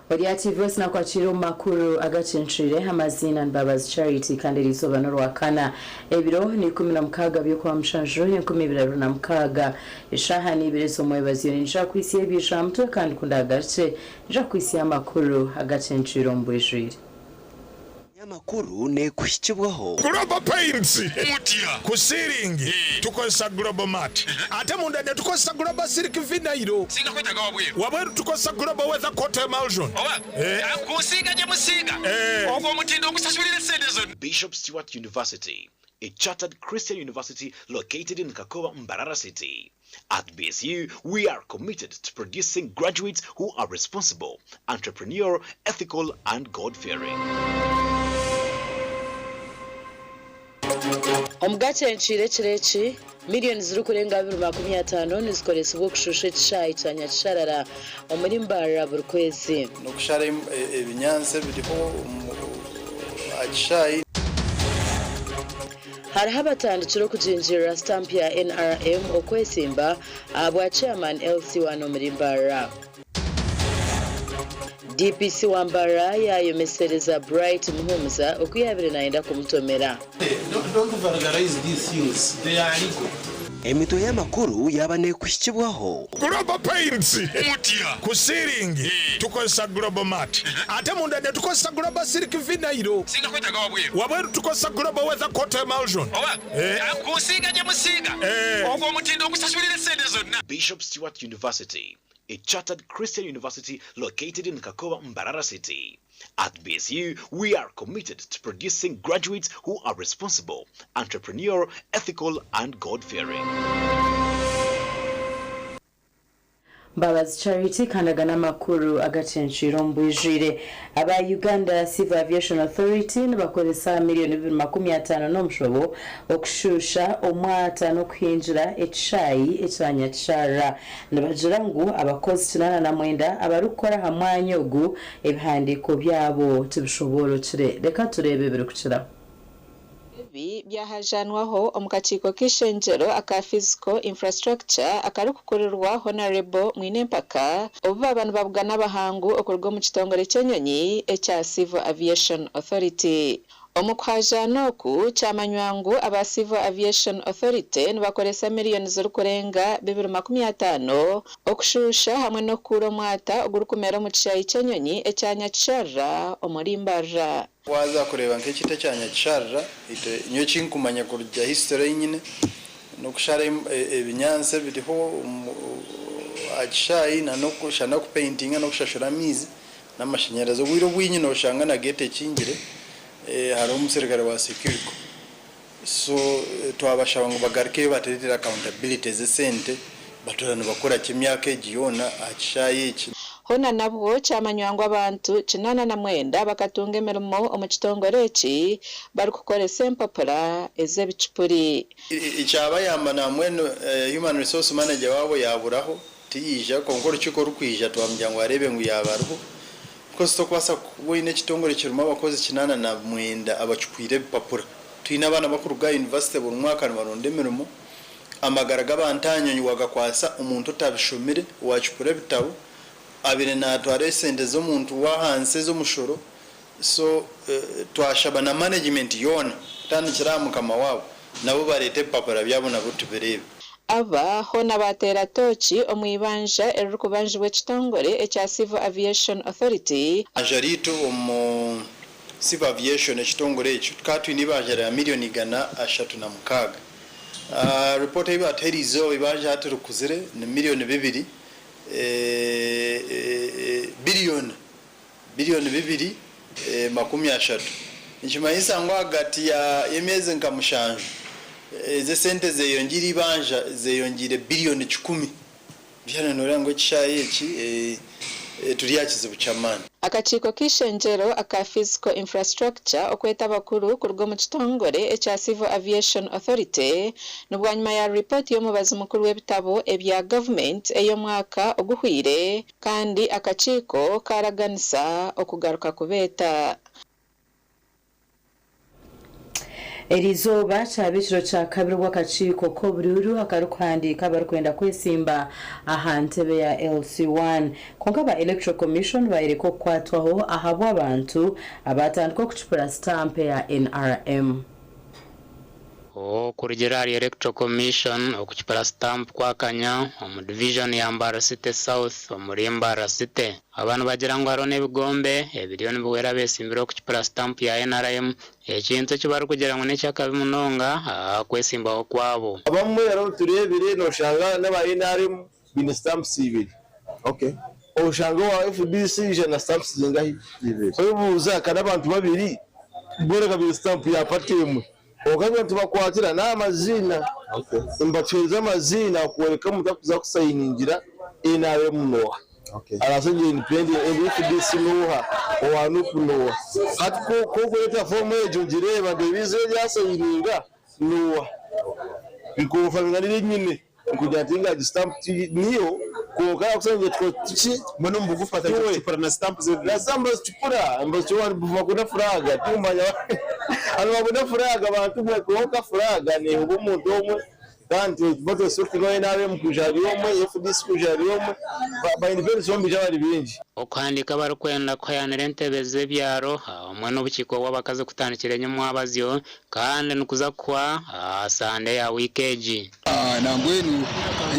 Orya TV esi nakwakira omu makuru agacencwire amaziina ni Mbabazi Charity kandi eriizooba n'orwakana ebiro ni 16 by'okwamushanju 2026 eshaaha ni ibiri ez'omwebazyo ninyija kuhitsya ebiija aha mutwe kandi ku ndaagarukye nyija kuhitsya amakuru agacencwire omu bwijwire. Amakuru neekuhikibwaho. Global Paints, Ku siiringi tukozesa Global Mat ate munda netukozesa Global Silk Vinyl. Wabweru tukozesa Global Weather Coat Emulsion. Bishop Stuart University, a chartered Christian university located in Kakoba, Mbarara City. At BSU, we are committed to producing graduates who are responsible, entrepreneurial, ethical and God-fearing. Omu gacencwire ekiro eki, miriyoni zirikurenga abiri 50 nizikoresibwa okushusha ekishaayi kya Nyakisharara omuri Mbarara buri kwezi. N'okushara ebinyaatsi ebiriho aha kishaayi. Hariho abatandikire okugingirira sitampu ya nrm okwetsimba ahabwa Chairman LC1 omuri Mbarara. DPC wa Mbarara yayomesereza Bright Muhumuza oku yabaire nayenda kumutomera. Emitwe y'amakuru yaaba neekuhikibwaho. Global Paints, Ku siiringi tukozesa Global Mat ate munda netukozesa Global Silk Vinyl. Wabweru tukozesa Global Weather Coat Emulsion. Bishop Stuart University, a chartered Christian university located in Kakoba, Mbarara City. At BSU, we are committed to producing graduates who are responsible, entrepreneurial, ethical and God-fearing. Mbabazi Charity kandi aga n'amakuru agacencwire omu bwijwire. Aba Uganda Civil Aviation Authority nibakoresa miriyoni 250 n'omushobo okushusha omwata n'okuhingira ekishaayi ekya Nyakisharara. Nibagira ngu abakozi 89 abarikukora aha mwanya ogu ebihandiiko byabo tibishoboorokire. Reka tureebe ebirikukiraho. Ebi byahajanwaho omu kakiiko k'eishengyero aka Physical Infrastructure akarikukurirwa Honarebo Mwine Mpaka obu baaba nibabugana abahangu okuruga omu kitongore ky'enyonyi ekya Civil Aviation Authority. Omu kuhajaana oku, kyamanywa ngu aba Civil Aviation Authority nibakoresa miriyoni zirikurenga bibiri 50 okushuusha hamwe n'okukuura omwata ogurikumera omu kishaayi ky'enyonyi ekya Nyakisharira omuri Mbarara. Waaza kureeba nk'ekiti ekya Nyakisharira, itwe nyowe eki nkumanya kuruga history ei nyine, n'okushara ebinyaatsi ebiriho aha kishaayi n'okupaintinga n'okushashura amaizi n'amashanyarazi. Obwire obwingi nooshanga na geeti ekingire hariho omuserukare wa securiko. So twabashaba ngu bagarukeyo batureetere accountability z'esente batuura nibakora ki emyaka egi yoona aha kishaayi eki. Hoona nabwo kyamanywa ngu abantu 89 bakatunga emirimo omu kitongore eki barikukoresa empapura ez'ebicupuri. Ekyabayamba nambwenu Human Resource Manager waabo yaaburaho tiyaija kwonka orukiiko orukwija twamugira ngu areebe ngu yaaba ariho because tokubaasa kuba oine ekitongore kirimu abakozi 89 abacupwire ebipapura. Twine abaana bakuruga aha yunivasite buri mwaka nibaronda emirimo. Amagara g'abantu aha nyonyi wagakwatsa omuntu otabishomire owacupura ebitabo abaire natwara esente z'omuntu w'ahansi ez'omushoro so twashaba na management yoona kutandikira aha mukama waabo nabo bareete ebipapura byabo nabo tubireebe. Aba hoona baateera tooki omu ibanja eririkubanjibwa ekitongore ekya Civil Aviation Authority. Ibanja riitu omu Civil Aviation ekitongore ekyo tukaba twine ibanja rya miriyoni 306. Ripoota ei baatuha eriizooba eibanja hati rikuzire ni miriyoni bibiri biriyoni biriyoni 230. Nikimanyisa ngu ahagati y'emyezi nka mushanju ezi esente zeyongyeire eibanja zeyongyeire biriyoni kikumi. Byona nooreeba ngu ekishaayi eki turi aha kizibu ky'amaani. Akakiiko k'eishengyero aka Physical Infrastructure okweta abakuru kuruga omu kitongore ekya Civil Aviation Authority ni bwanyima ya ripooti y'omubazi mukuru w'ebitabo ebya gavumenti ey'omwaka oguhweire kandi akakiiko karaganisa okugaruka kubeeta. Eriizooba kyaba ekiro kya kabiri obu akakiiko k'oburuuru akarikuhandiika abarikwenda kwesimba aha ntebe ya LC1. Kwonka aba Electoral Commission bayoreka okukwatwaho ahabw'abantu abaatandika okucupura sitampu eya NRM. Okurugiirira ahari Electoral Commission, okucupura sitampu kwakanya omu divijoni ya Mbarara City South omuri Mbarara City. Aba nibagira ngu hariho n'ebigombe ebiriyo nibihwera abeesimbire okucupura sitampu ya NRM Ekintu eki barikugira ngu n'eky'akabi munonga aha kwesimbaho kwabo. Abamwe hariho tureebire noshanga n'aba nrm baine stamps ibiri oshanga owa fdc aija na stamps zingahi? Oyebuuza kandi abantu babiri boona baine stamp ya party emwe kwonka twaba nitubakwatira n'aha maziina nibatuheereza amaziina kworeka omuntu arikuza kusayiningira nrm n'oha. Araasa ngu independent ngu FDC n'oha, owa Nup n'oha. Hati ku orikureeta foomu egyo ngireeba ndeeba eiziina eryasayininga n'oha. Nkonfaminga n'erinyine nkugira nti ninga egi stamp niyo kwonka yakushanga ngu tuki. Mbwenu omu bugufu batandikire kucupura na stamp z'ebibiina. Na stamp nibazicupura, nibazicupura nibakunda furaaga tikumanya nibakunda furaaga bantu mwe kwonka furaaga neehuba omuntu omwe. Kandi nituba nituba nrm kwija ari omwe, FDC kwija ari omwe, ba independents bo nibaija bari baingi. Okuhandiika abarikwenda kuhayanira entebe z'ebyaro hamwe n'obukiiko bw'abakazi kutandikire nyomwabazyo kandi nikuza kuhwa aha Sande ya wiiki egi. Nambwenu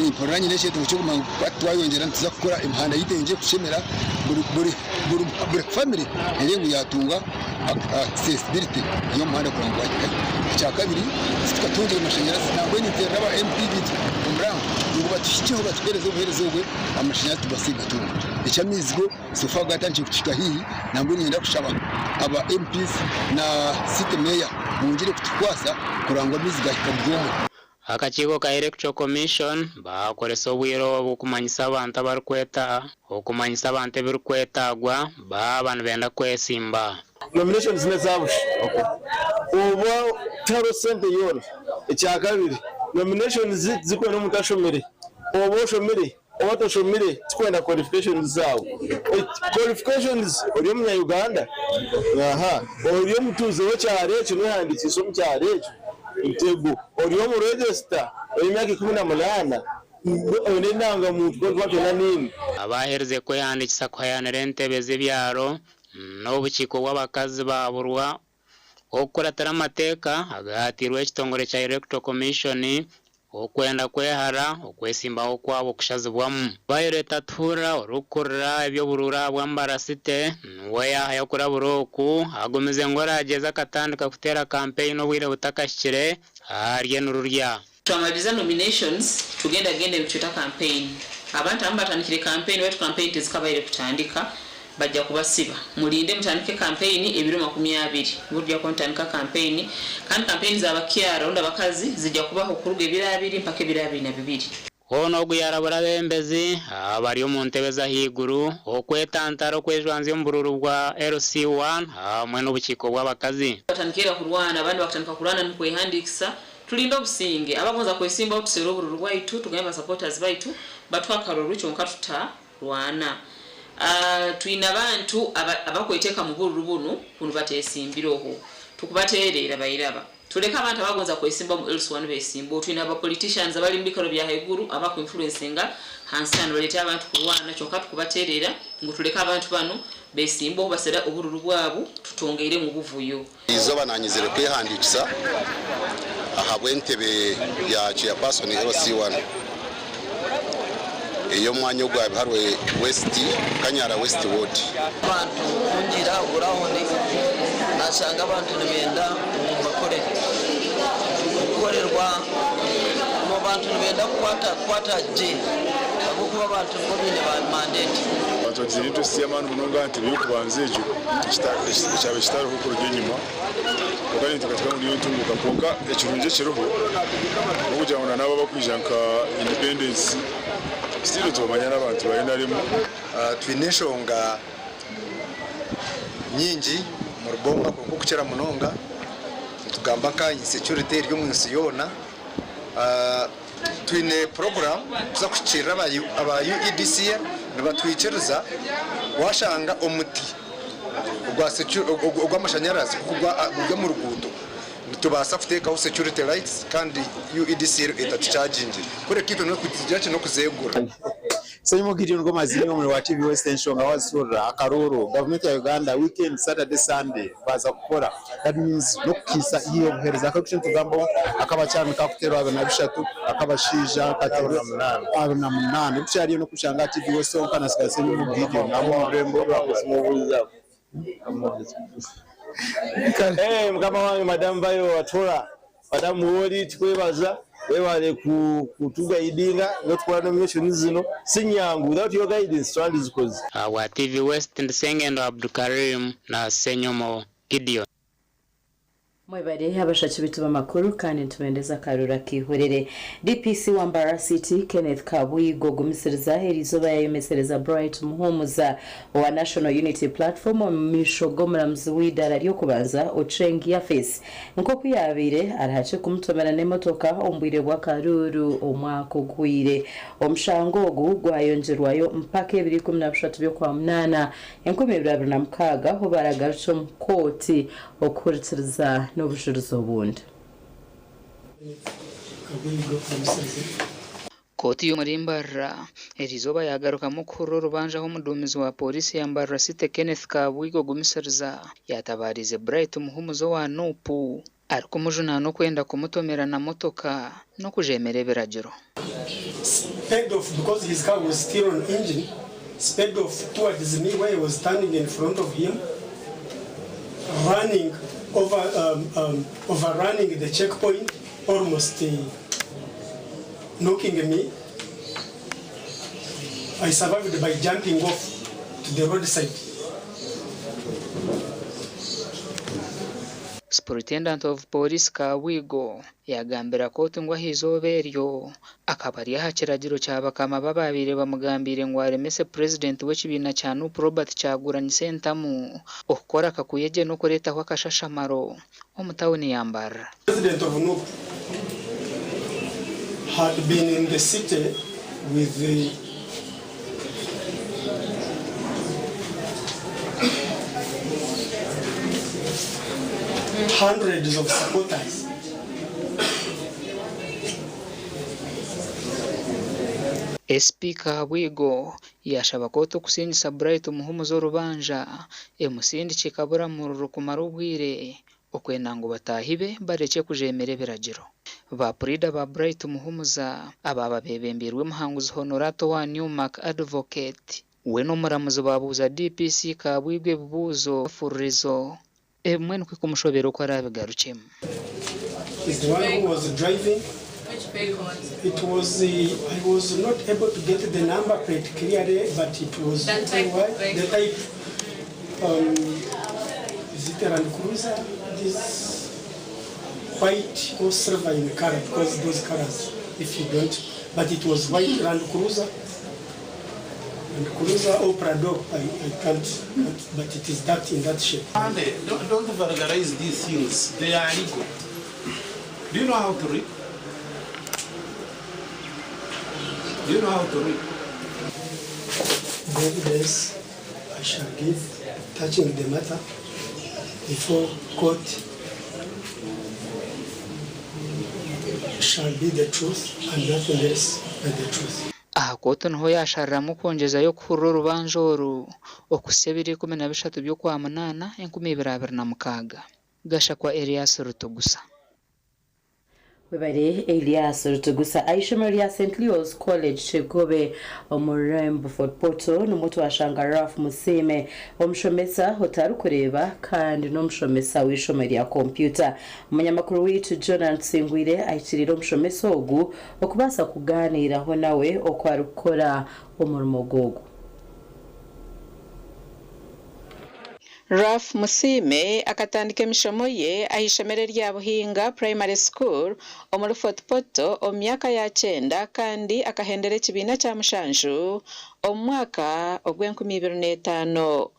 mpurira nyine ekyetengo ky'okumanya ngu hati twayongyera nituza kukora emihanda yaitu eyongyere kushemera buri famire ere ngu yatunga accessibility y'omuhanda kureba ngu gwahikayo. Ekyakabiri titukatungire mashanyarazi nambwenu ninteerera aba MP baitu omuranga ngu batuhikyeho batuheereze obuheereza obwe amashanyarazi tubaase kugatunga. Eky'amaizi go so far gatandikire kutuhika haihi nambwenu niinyenda kushaba aba MPs na city mayor bongyere kutukwasa kureba ngu amaizi gahika buri omwe. Akakiiko ka Electoral Commission baakoresa obwire obu kumanyisa abantu abarikweta okumanyisa abantu ebirikwetaagwa baaba nibenda kwesimba. Nominations n'eza busha oba tihariho sente yoona. Ekyakabiri nominations tizirikwenda omuntu ashomire, oba oshomire oba toshomire tikwenda qualifications zaawe. Qualifications ori omunya Uganda? Aha. Ori omutuuze w'ekyaro ekyo n'oyehandikiise omu kyaro ekyo? Ntego. Ori omu register? Oine emyaka 18? Oine endanga muntu? Kwonka twena niimwe. Abaaherize kwehandiikisa kuhayanira entebe z'ebyaro n'obukiiko bw'abakazi baaburwa Okukuratira amateeka agaateirweho ekitongore kya Electoral Commission okwenda kwehara okwesimbaho kwabo kushazibwamu. Violet Atuhurira orikukurira eby'oburuuru ahabwa Mbarara City niwe yaahayo okurabura oku agumize ngu oraagyeze akatandika kuteera kampeyini obwire butakahikire arye nirurya. Twamaliriza nominations tugenda genda ebitweta campaign abantu abamu batandikire campaign baitu campaign tezikabaire kutandika bajja kubasiba mulinde mutandike campaign ebiro makumyabiri nibwo tujja kuba nitutandika campaign kandi campaign za bakyara rundi abakazi zijja kubaho kuruga ebiro abiri mpaka ebiro 22. Hoona ogu yaarabura abeebembezi abari omu ntebe z'ahaiguru okwetantara okwejwanzya omu buruuru bwa LC1 hamwe n'obukiiko bw'abakazi. Batandika ira kurwana abandi bakatandika kurwana nukwehandiikisa Tulinde obusinge, abagonza kwesimbaho tuserre obururu bwaitu tugambe ba supporters baitu batuhe akaruru kyonka tutarwana. Twine abantu abakweteka mubururu bunu kunu batesimbireho tukubaterera bairaba. Tuleke abantu abagonza kwesimbaho mu LC one besimbeho. Twine aba politicians abali mubikaro bya haiguru abaku influencinga hansi hanu baletera abantu kurwana kyonka tukubaterera ngu tuleke abantu banu besimbeho basere obururu bwabu tutongeiremu obuvuyo. Eizooba nanyizire kwehandiikisa ahabw'entebe ya Chairperson LC1 ey'omwanya ogwa Biharwe West, Kanyara West Ward. Abantu kungira oburawundi nashanga abantu nibenda ngu mbakorere. Okukorerwa ngu abantu nibenda kukwata kukwata gye ahabw'okuba abantu nibo baine ba mandate. Abantu bagizire interest y'amaani munonga aha ntebe y'okubanza egyo ekyabaire kitariho kuruga enyima kwonka ninteekateeka ngu niyo entunguuka kwonka ekirungi ekiriho n'okugira ngu n'abo abakwija nka independents still nitubamanya n'abantu ba nrm. Twine enshonga nyingi omuri Boma kwonka okukira munonga nitugamba nka insecurity eri omu nsi yoona. Twine puroguraamu kuza kuhikiirira aba UEDCL nibatwikiriza washanga omuti ogw'amashanyarazi guri omu ruguuto. Nitubaasa kuteekaho security lights kandi UEDCL etatukyagingire. Kureka itwe n'okugira ki n'okuzeegura. Saimo Gideon Gomazini omuri wa TV West enshonga wazihurira akaruuru gavumenti ya Uganda weekend Saturday Sunday baza kukora that means nokukiisa iha obuhereza nka nitugambaho akabakyara nikakuterwa 23 akabashaija nikaterwa 28 okukyariyo nokushanga aha TV West honka nasigara Saimo Gideon ahabw'omurembe Hey, mukama wange madamu Bayo Watura, madamu Woli tukwebaza webale kutugayidinga notukora nomination zino si nyangu without your guidance twandizikoze. Ahabwa TV West ndi Sengendo Abdukarim na Ssenyomo Gideon. Mwebare abashaki bitu b'amakuru kandi nitubendeza akarura kihurire. DPC wa Mbarara City Kenneth Kabwigo ogumisiriza eriizooba yayomesereza Bright Muhumuza owa National Unity Platform omu maisho g'omuramuzi w'eidaara ry'okubanza Ocheng Yaphis nk'oku yaabaire arihakye kumutomera n'emotoka omu bwire bw'akaruuru omwaka oguhweire. Omushango ogu gwayongyerwayo mpaka ebiro 13 by'Okwamunaana 2026 ahu baragarukye omu kooti okuhurikiriza n'obujurizi obundi. Kooti y'omuri Mbarara eriizooba yaagarukamu kuhurira orubanja ahu omuduumizi wa Pooriisi ya Mbarara City Kenneth Kabwiga Ogumisiriza yaatabaariize Bright Muhumuza owa Nup arikumujunaana okwenda kumutomera na motoka n'okujeemera ebiragiro. Sped off because his car was still on engine, sped off towards me where I was standing in front of him, running over, overrunning the checkpoint, almost knocking me. I survived by jumping off to the roadside. Superintendent of Police Kabwigo yaagambira kooti ngu ah'eizooba eryo akaba ari aha kiragiro kya bakama be abaabaire bamugambiire ngu aremese Purezidenti w'ekibiina kya Nup Robert Kyagulanyi Ssentamu okukora akakuyegye n'okureetaho akashashamaro omu tauni ya Mbarara. President of Nup had been in the city with the hundreds of supporters. SP Kabwigo yaashaba kooti okusingisa Bright Muhumuza orubanja emusindikye kaburamururu kumara obwire okwenda ngu bataahi be barekye kujeemera ebiragiro. Ba puriida ba Bright Muhumuza abaaba beebembeirwe Muhanguzi Honorato owa Newmark Advocate we n'omuramuzi baabuuza DPC Kabwigwa ebibuuzo fururizo ebimwe nikwo kumushobera oku araabigarukyemu. Is the one who was driving. Which vehicle was it? It was, I was not able to get the number plate clearly, but it was The type of white. vehicle. The type, is it a Land Cruiser? This white or silver in color, because those colors, if you don't, but it was white Land Cruiser. Land Cruiser or Prado, I can't, but it is that in that shape. And don't vulgarize these things, they are legal. Do you know how to read? Do you know how to read? The evidence I shall give touching the matter before court shall be the truth and nothing else but the truth. Aha kooti niho yaashariramu kwongyezayo kuhurira orubanja oru okuhitsya ebiro 13 by'Okwamunaana 2026. Gashakwa Erias Rutugusa. Webare Elias Rutugusa. Aishomero rya St Leo's College Kigobe omu rurembo Fort Portal nimwo twashanga Ralph Musiime omushomesa otarikureeba kandi n'omushomesa w'eishomero rya kompyuta. Omunyamakuru waitu Jonan Tusingwire ahikiriire omushomesa ogu okubaasa kugaaniiraho nawe oku arikukora omurimo gw'ogu. Ralph Musiime akatandika emishomo ye aha ishomero erya Buhinga Primary School omuri Fort Portal omu myaka ya kyenda kandi akahendera ekibiina kya mushanju omu mwaka ogw'enkumi ibiri n'etaano.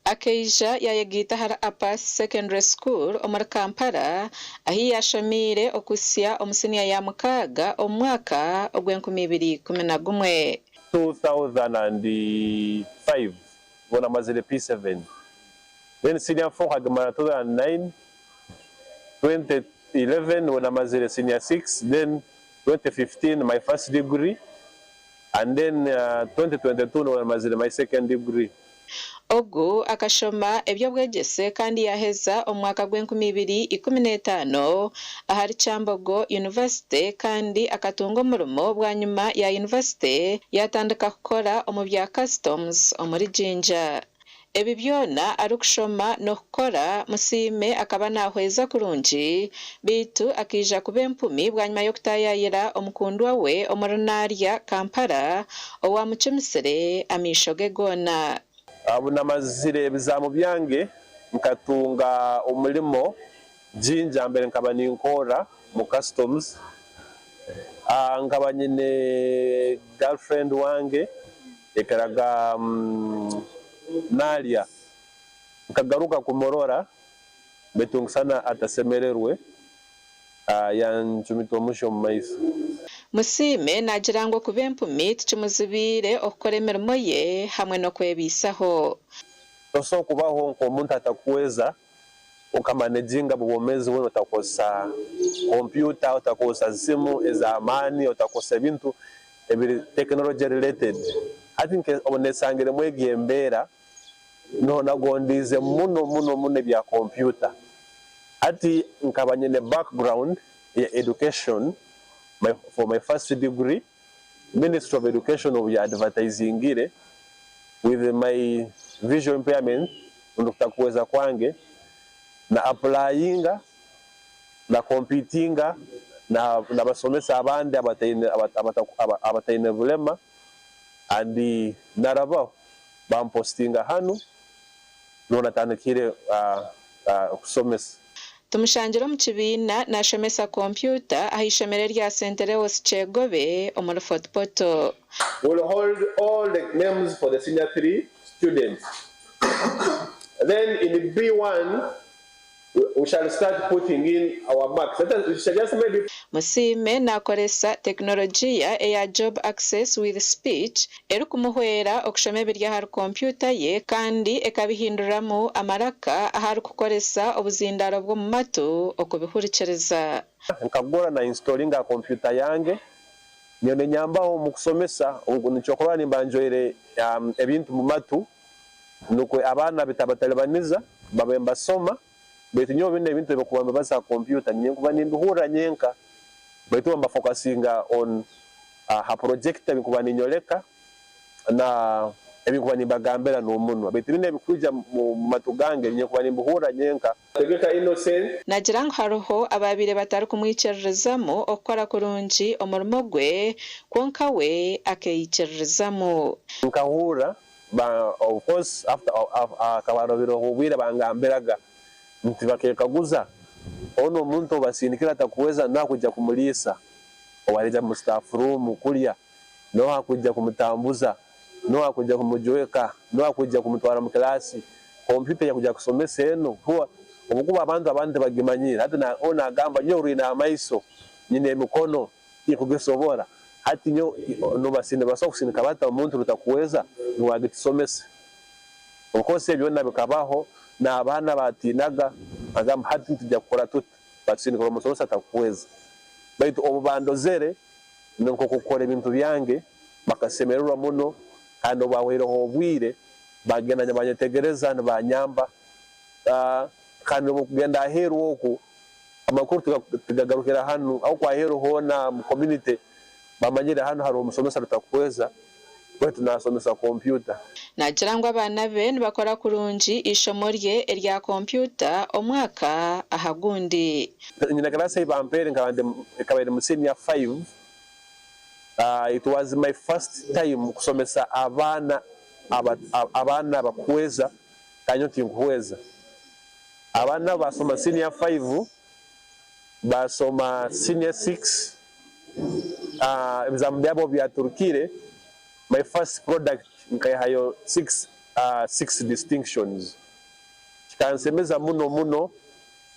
Akaija yaayegaita ahari Apas Secondary School omuri Kampala ahi yaashomiire okuhitsya omu siniya ya mukaaga omu mwaka ogw'enkumi ibiri ikumi na gumwe. 2005 ubwo namazire P7 then senior 4 nkagimara 2009 20 2011 when namazire senior 6, then 2015 my first degree and then 2022 when namazire my second degree. Ogu akashoma eby'obwegyese kandi yaaheza omu mwaka gw'enkumi ibiri ikumi n'etaano ahari Kyambogo University kandi akatunga omurimo bwanyima ya yunivasite yaatandika kukora omu bya Customs omuri Jinja. Ebi byona arikushoma n'okukora, Musiime akaba naahweza kurungi beitu akaija kuba empumi bwanyima y'okutaayaayira omukundwa we omuri Naalya, Kampala owaamucumisire amaisho ge goona. Obu namazire ebizamu byange nkatunga omurimo Jinja mbere nkaba ninkorra mu customs. Nkaba nyine girlfriend wange yaikaraga Naalya. Nkagaruka kumurora baitu nkusana atasemererwe yancumita omusyo omu maiso. Musiime naagira ngu okuba empumi tikimuzibiire okukora emirimo ye hamwe n'okwebaisaho. Tosobola kubaho nk'omuntu atakuhweza okamanaginga obwomeezi bwona otakozesa kompyuta, otakozesa simu ez'amaani, otakozesa ebintu ebiri technology related. Hati obu nesangiremu egi embeera, niho nagondiize muno muno muno ebya kompyuta. Hati nkaba nyine background ya education for my first degree, Ministry of Education obu ya advertisingire with my visual impairment rundi kutakuhweza kwange, na applyinga, na competinga n'abasomesa abandi abataine bulema and narabaho bampostinga hanu niho natandikire kusomesa. Tumushangire omu kibiina naashomesa kompyuta aha ishomero erya St. Leos Kyegobe omuri Fort Portal. Will hold all the names for the senior 3 students. Then in B1, we shall start putting in our marks. Let us, we shall just maybe Musiime naakoresa tekinologiya eya Job Access with Speech erikumuhwera okushoma ebiri ahari kompyuta ye kandi ekabihinduramu amaraka ahu arikukoresa obuzindaaro bw'omu matu okubihurikiriza. Nkagura na installinga aha kompyuta yange, nyowe nenyambaho omu kusomesa, nikyo okurora nimba njwaire ebintu mu matu nukwe abaana bitabatalibaniza babe nibasoma, baitu nyowe binu ebintu ebikuba nibibaza aha kompyuta ninye nkuba nimbihurra nyenka, baitu bo nibafokasinga on aha projector ebinkuba ninyoleka na ebinkuba nimbagambira n'omunwa, baitu binu ebikwija mu matu gange ninye nkuba nimbihurra nyenka. Tegeka Innocent. Naagira ngu hariho abaabaire batarikumwikiririzamu okukora kurungi omurimo gwe, kwonka we akeikiririzamu. Nkahurra ba of course after hakaba harobireho obwire bangambiraga nti bakekaguza onu omuntu obasindikire atakuhweza noha kwija kumuriisa obu arija mu staff room kurya noha kwija kumutambuza noha kwija kumujweka noha kwija kumutwara mu class kompyuta eyakuja kusomesa enu kuba obukuba abantu abandi tibagimanyire hati onu nagamba nyowe rwine amaiso nyine emikono Tikugisobora. Hati nyowe nibasobora kusindika bata omuntu rutakuweza ngu agitusomese? Of course ebyo byona bikabaho, n'abaana baatiinaga, bagamba hati nitwija kukora tuta? Batusindikira omusomesa atakuweza. Baitu obu bandozere nk'oku kukora ebintu byange, bakasemererwa muno kandi obu hahwaireho obwire, bagenda nibanyetegereza, nibanyamba kandi n'obukugenda aheeru oku, Amakuru tigagarukira hanu ahabw'okuba aheeru hoona omu community bamanyire hanu hariho omusomesa Rutakuhweza baitu nasomesa kompyuta. Naagira ngu abaana be nibakora kurungi eishomo rye erya kompyuta omwaka aha gundi. Nyine class ei bampeire nkaba ndi ekaba eri mu senior five, it was my first time kusomesa abaana abaana abakuhweza kandi nyowe tinkuhweza. Abaana baasoma senior five, baasoma senior six, ebizamu byabo obu byaturukire, my first product nkaihayo six distinctions. Kikansemeza muno muno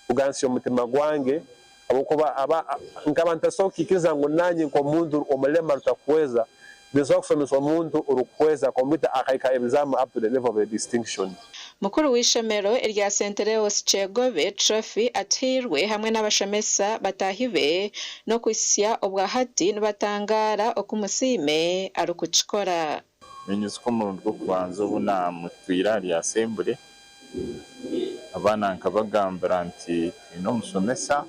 kugansya omutima gwange ahabw'okuba nkaba ntasobora kwikiriza ngu nanye nk'omuntu omulema rutakuhweza Nisobola kushomesa omuntu orikuhweza kompyuta akahika ebizamu up to the level of a distinction. Mukuru w'eishomero erya St Leos Kyegobe, Trophy Atuhairwe hamwe n'abashomesa bataahi be n'okuhitsya obwa hati nibatangaara oku Musiime arikukikora. Ninyijuka omurundi gw'okubanza obu naamutwire ahari Asembure, abaana nkabagambira nti twine omushomesa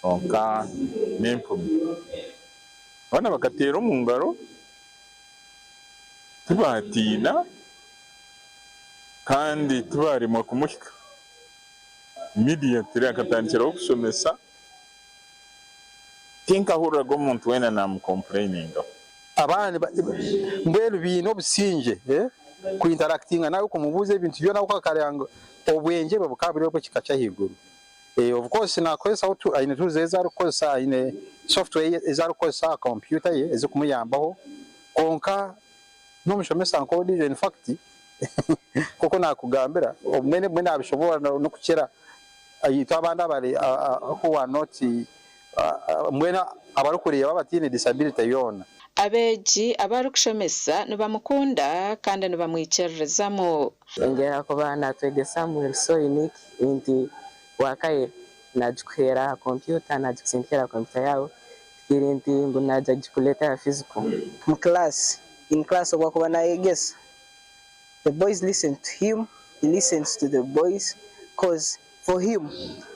kwonka n'empumi. Abaana bakateera omu ngaro, tibaatiina kandi tibaaremwa kumuhika. Immediately akatandikiraho kushomesa, tinkahuriraga omuntu weena naamukompureyiningaho. Abaana mbwenu baine obusingye ku interactinga nawe kumubuuza ebintu byona ahabw'okuba ngu obwengye bwe bukaba buri obw'ekika ky'ahaiguru. Of course naakozesaho aine tools ezi arikukozesa, aine software ezi arikukozesa aha kompyuta ye ezirikumuyambaho kwonka n'omushomesa nk'ondiijo in fact nk'oku naakugambira obumwe n'obumwe naabishoboorora n'okukira itwe abandi abari who are not mbwenu abarikureeba abataine disability yoona. Abeegi abu arikushomesa nibamukunda kandi nibamwikiririzamu. Engeri akuba natwegesa mu so unique nti wakaye nagikuheera aha kompyuta nagikusindikira aha kompyuta yaawe tikiri nti ngu naija kugikureetera aha physical. Mu class, in class obu akuba nayegesa the boys listen to him, he listens to the boys coz for him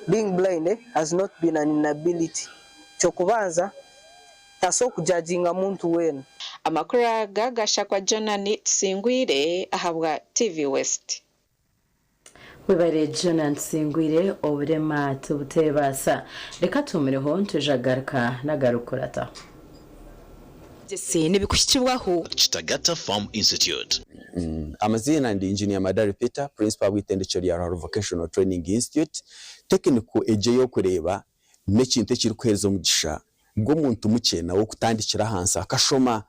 being blind has not been an inability Kyokubanza tasobola kujajinga muntu weena. Amakuru aga gashakwa Jonani Tusingwire ahabwa TV West. Webare Jonan Tusingwire oburema tibutebaasa. Reka tuhumireho nitwija kugaruka n'agarikukurataho. Byegyese nibikuhikibwaho. Kitagata Farm Institute. Amaziina ndi Engineer Madari Peter, Principal w'eitendekero rya Ruharo Vocational Training Institute. Technical egi ey'okureeba n'ekintu ekirikuheereza omugisha gw'omuntu mukye nawe okutandikira ahansi akashoma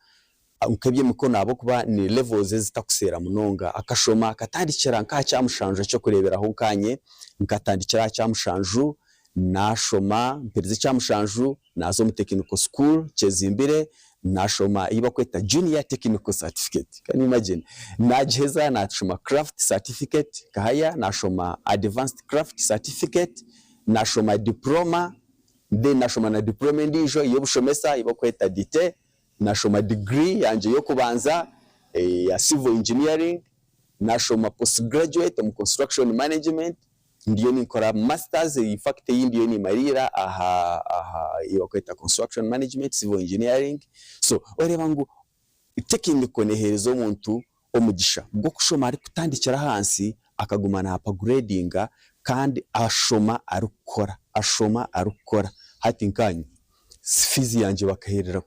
nk'eby'emikono ahabw'okuba ni levels ezitakuseera munonga akashoma akatandikira nk'aha kyamushanju eky'okureeberaho nkaanye nkatandikira aha kyamushanju naashoma mperize ekyamushanju naaza omu technical school Kyezimbire naashoma ei barikweta junior technical certificate can you imagine naagiheza naashoma craft certificate nkahaya naashoma advanced craft certificate naashoma diploma then naashoma na diploma endiijo ey'obushomesa ei barikweta DTE Nashoma degree yangye y'okubanza eya civil engineering, nashoma post graduate omu construction management, ndiyo ninkora masters in fact ei ndiyo nimariira aha aha ei barikweta construction management civil engineering so oreeba ngu technical neheereza omuntu omugisha gw'okushoma arikutandikira ahansi akaguma na upgradinga kandi ashoma arikukora, ashoma arikukora. Hati nkaanye fiizi yangye bakaherera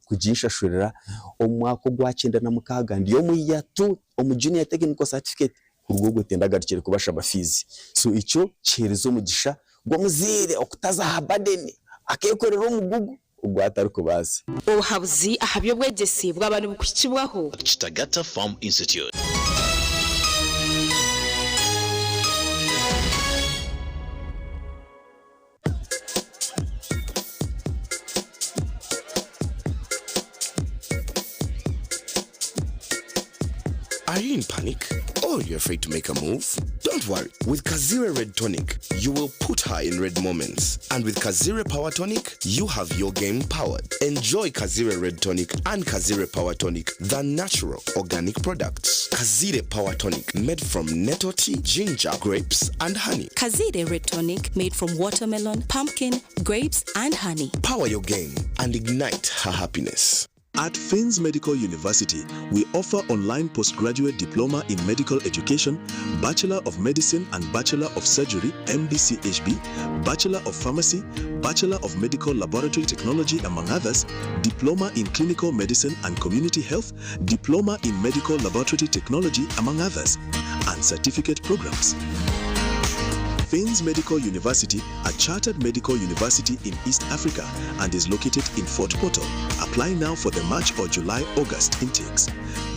kuginshashurira omu mwaka ogwa 96 ndi omu year 2 omu junior technical certificate kuruga obwo tindagarukire kubashaba fiizi. So ekyo kihereza omugisha gw'omuzaire okutaza aha burden akekorera omugugu. ogu atarikubaasa. Obuhabuzi aha by'obwegyese bwaba nibukuhikibwaho. Kitagata Farm Institute. Are you in panic? Or you're afraid to make a move? Don't worry. With Kazire Red Tonic, you will put her in red moments. And with Kazire Power Tonic, you have your game powered. Enjoy Kazire Red Tonic and Kazire Power Tonic, the natural organic products. Kazire Power Tonic, made from nettle tea, ginger, grapes, and honey. Kazire Red Tonic, made from watermelon, pumpkin, grapes, and honey. Power your game and ignite her happiness. At Finns Medical University, we offer online postgraduate diploma in medical education, Bachelor of Medicine and Bachelor of Surgery, MBCHB, Bachelor of Pharmacy, Bachelor of Medical Laboratory Technology, among others, Diploma in Clinical Medicine and Community Health, Diploma in Medical Laboratory Technology, among others, and certificate programs. Finns Medical University, a chartered medical university in East Africa and is located in Fort Portal. Apply now for the March or July August intakes.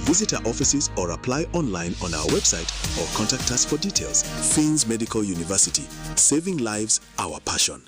Visit our offices or apply online on our website or contact us for details. Finns Medical University, saving lives, our passion.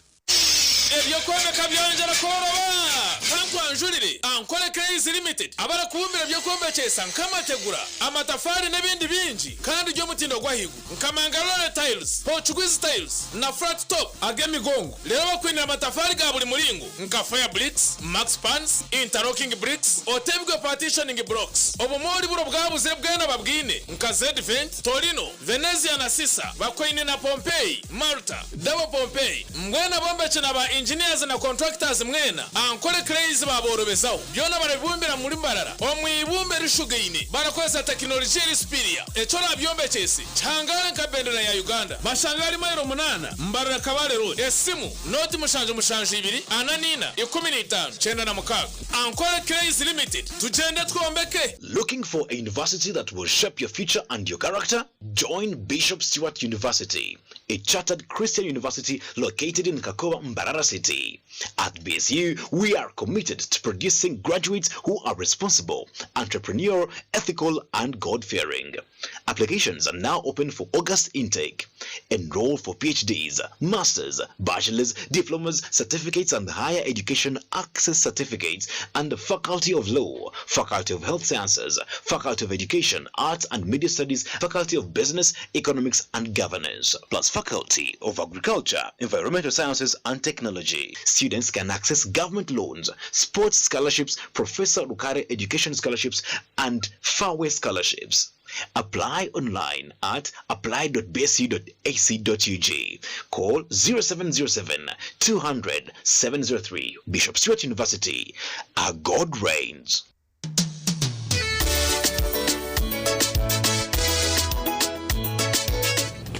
Eby'okwombeka byongyera kworoba. ntwanjurire Ankole Clays Limited abarikubumbira eby'okwombekyesa nk'amategura, amatafaari n'ebindi bingi kandi by'omutindo gw'ahaiguru nka Mangalore Tiles, Portuguese Tiles na Flat Top ag'emigongo. Reero bakwinire amatafaari ga buri muringo nka Fire Bricks, Max Pans, Interlocking Bricks, Otebwe Partitioning Blocks. Obumoori buro bwabuzire bwena babwine nka Zedvent, Torino, Venezia na Sisa, bakwaine na Pompeii, Malta, Double Pompeii. Mbwenu abombeki na ba engineers na contractors mwena, Ankole Clays baaborobezaho. Byona barabibumbira muri Mbarara omu ibumba erishugaine barakozesa tekinologiya eri superior. Eki orabyombekyese kihangare nka bendera ya Uganda. Bashanga ahari mailo munaana, Mbarara Kabale Road. Esimu, nooti mushanju mushanju ibiri, ana n'ina, 15, 96. Ankole Clays Limited, tugyende twombeke! Looking for a university that will shape your future and your character? Join Bishop Stuart University, a chartered Christian university located in Kakoba, Mbarara City. At BSU, we are committed to producing graduates who are responsible, entrepreneurial, ethical, and God-fearing. Applications are now open for August intake. Enroll for PhDs, masters, bachelors, diplomas, certificates, and higher education access certificates and the Faculty of Law, Faculty of Health Sciences, Faculty of Education, Arts and Media Studies, Faculty of Business, Economics and Governance, plus Faculty of Agriculture, Environmental Sciences and Technology. Students can access government loans, sports scholarships, Professor Rukare Education Scholarships, and Fairway Scholarships. Apply online at apply.bsu.ac.ug. Call 0707 200 703. Bishop Stuart University. Our God reigns.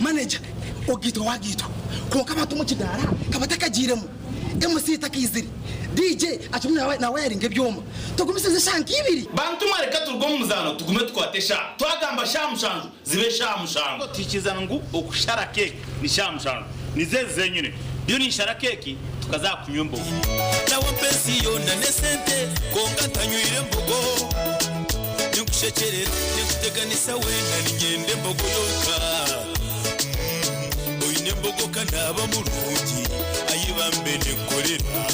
Manager, ogaitwa wagaitwa kwonka abantu omu kidaara ka batakagiiremu, MC takaizire, DJ akirimu nawayaringa ebyoma. Tugumisirize eshaaha nka ibiri. Bantu mwe reka turuge omu muzaano tugume tukwate eshaaha. Twagamba shaaha mushanju zibe shaaha mushanju. Twikiriza ngu okushara keeki ni shaaha mushanju. Nizo ezi zenyine. Ndiyo ninshara keeki tukaza aha kunywa embogo. Nawe ampa ensi yoona n'esente kwonka ntanywire mbogo. Ninkushekyerera, ninkuteganisa weena niinyenda embogo yonka. Oine embogo ka naaba murungi, ai bambe ninkukorera.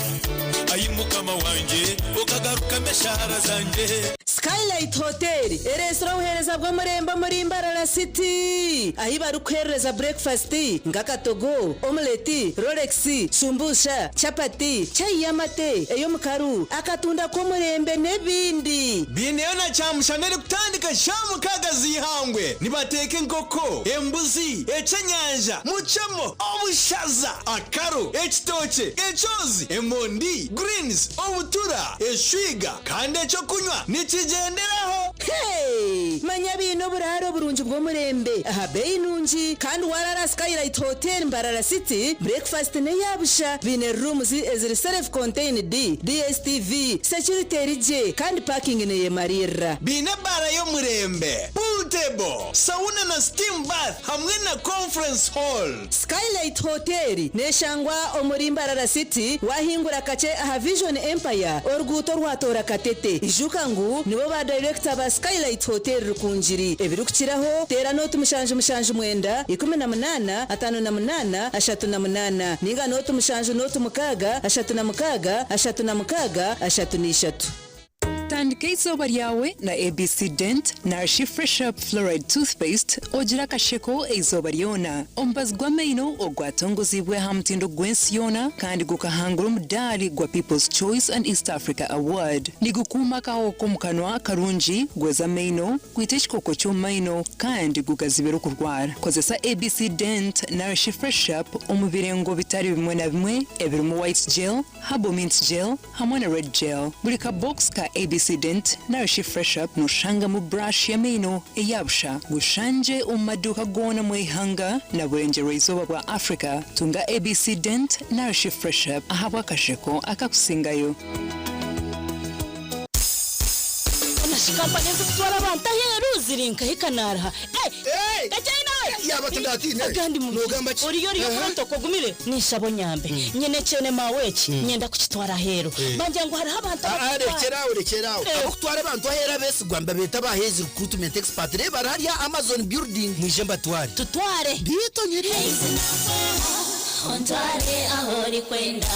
Ai Mukama wangye, okagarukamu eshaara zangye. Skylight Hotel ereetsire obuheereza bw'omurembe omuri Mbarara City ahi barikuheerereza burekifasiti nk'akatogo, omuleti, rolex, shumbusha, chapati, chai y'amate, ey'omukaru, akatunda k'omurembe n'ebindi. Baineyo na kyamushana erikutandika shaaha mukaaga z'eihangwe. Nibateeka enkoko, embuzi, ekyenyanja, mucemo, obushaza, akaro, ekitookye, ekyozi, emondi, greens, obutura, eshwiga kandi ekyokunywa nikigyenderaho. Hey! Manya baine oburaaro burungi bw'omurembe aha beeyi nungi kandi waraara Skylight Hotel Mbarara City, breakfast n'eya busha. Baine rooms eziri self contained, DSTV, security eri gye kandi parking neyemariirira. Baine ebaara y'omurembe, pool table, sauna na steam bath hamwe na conference hall. Skylight Hotel neshangwa omuri Mbarara City wahingura kakye aha Vision Empire oruguuto orwatoora Katete. Ijuka ngu nibo ba dayirekita ba Skylight Hotel Rukungiri. Ebirikukiraho teera nooti mushanju mushanju mwenda, 18, 58, 38 ninga nooti mushanju nooti mukaaga, 36, 36, 33. Tandika eizooba ryawe na ABC Dent narishi Fresh Up Fluoride Toothpaste ogire akasheko eizooba ryona. Omubazi gw'amaino ogwatongoziibwe aha mutindo gw'ensi yoona kandi gukahangura omudaari gwa People's Choice and East Africa Award. Nigukuuma akahoho k'omu kanwa karungi, gweza amaino, gwita ekikooko ky'omu maino kandi gugazibira okurwara. Kozesa ABC Dent narishi Fresh Up omu birengo bitari bimwe na bimwe ebirimu White Gel, Herbal Mint Gel hamwe na Red Gel. Buri ka box ka ABC Dent narishi Fresh Up noshangamu brush y'amaino eya busha. Gushangye omu maduuka goona omu ihanga na burengyerwa-izooba bwa Africa. Tunga ABC Dent narishi Fresh Up ahabw'akasheko akakusingayo. Shi kampani ezirikutwara abantu aheeru ziri nkahi kanaaraha? Agandi Oriyo oriyo protocol ogumire? Ninshaba onyambe. Nyine ekyene maawe eki nyenda kukitwara aheeru. Bangira ngu hariho abantu Aa, abarikutwara. rekyera aho, rekyera aho. Ab'okutwara abantu aheeru abeesigwa nibabeeta aba Hays Recruitment Expert. Reeba bari hariya Amazon Building. Mwije mbatware. Tutware. Beitu nyine. Ontware ahu orikwenda.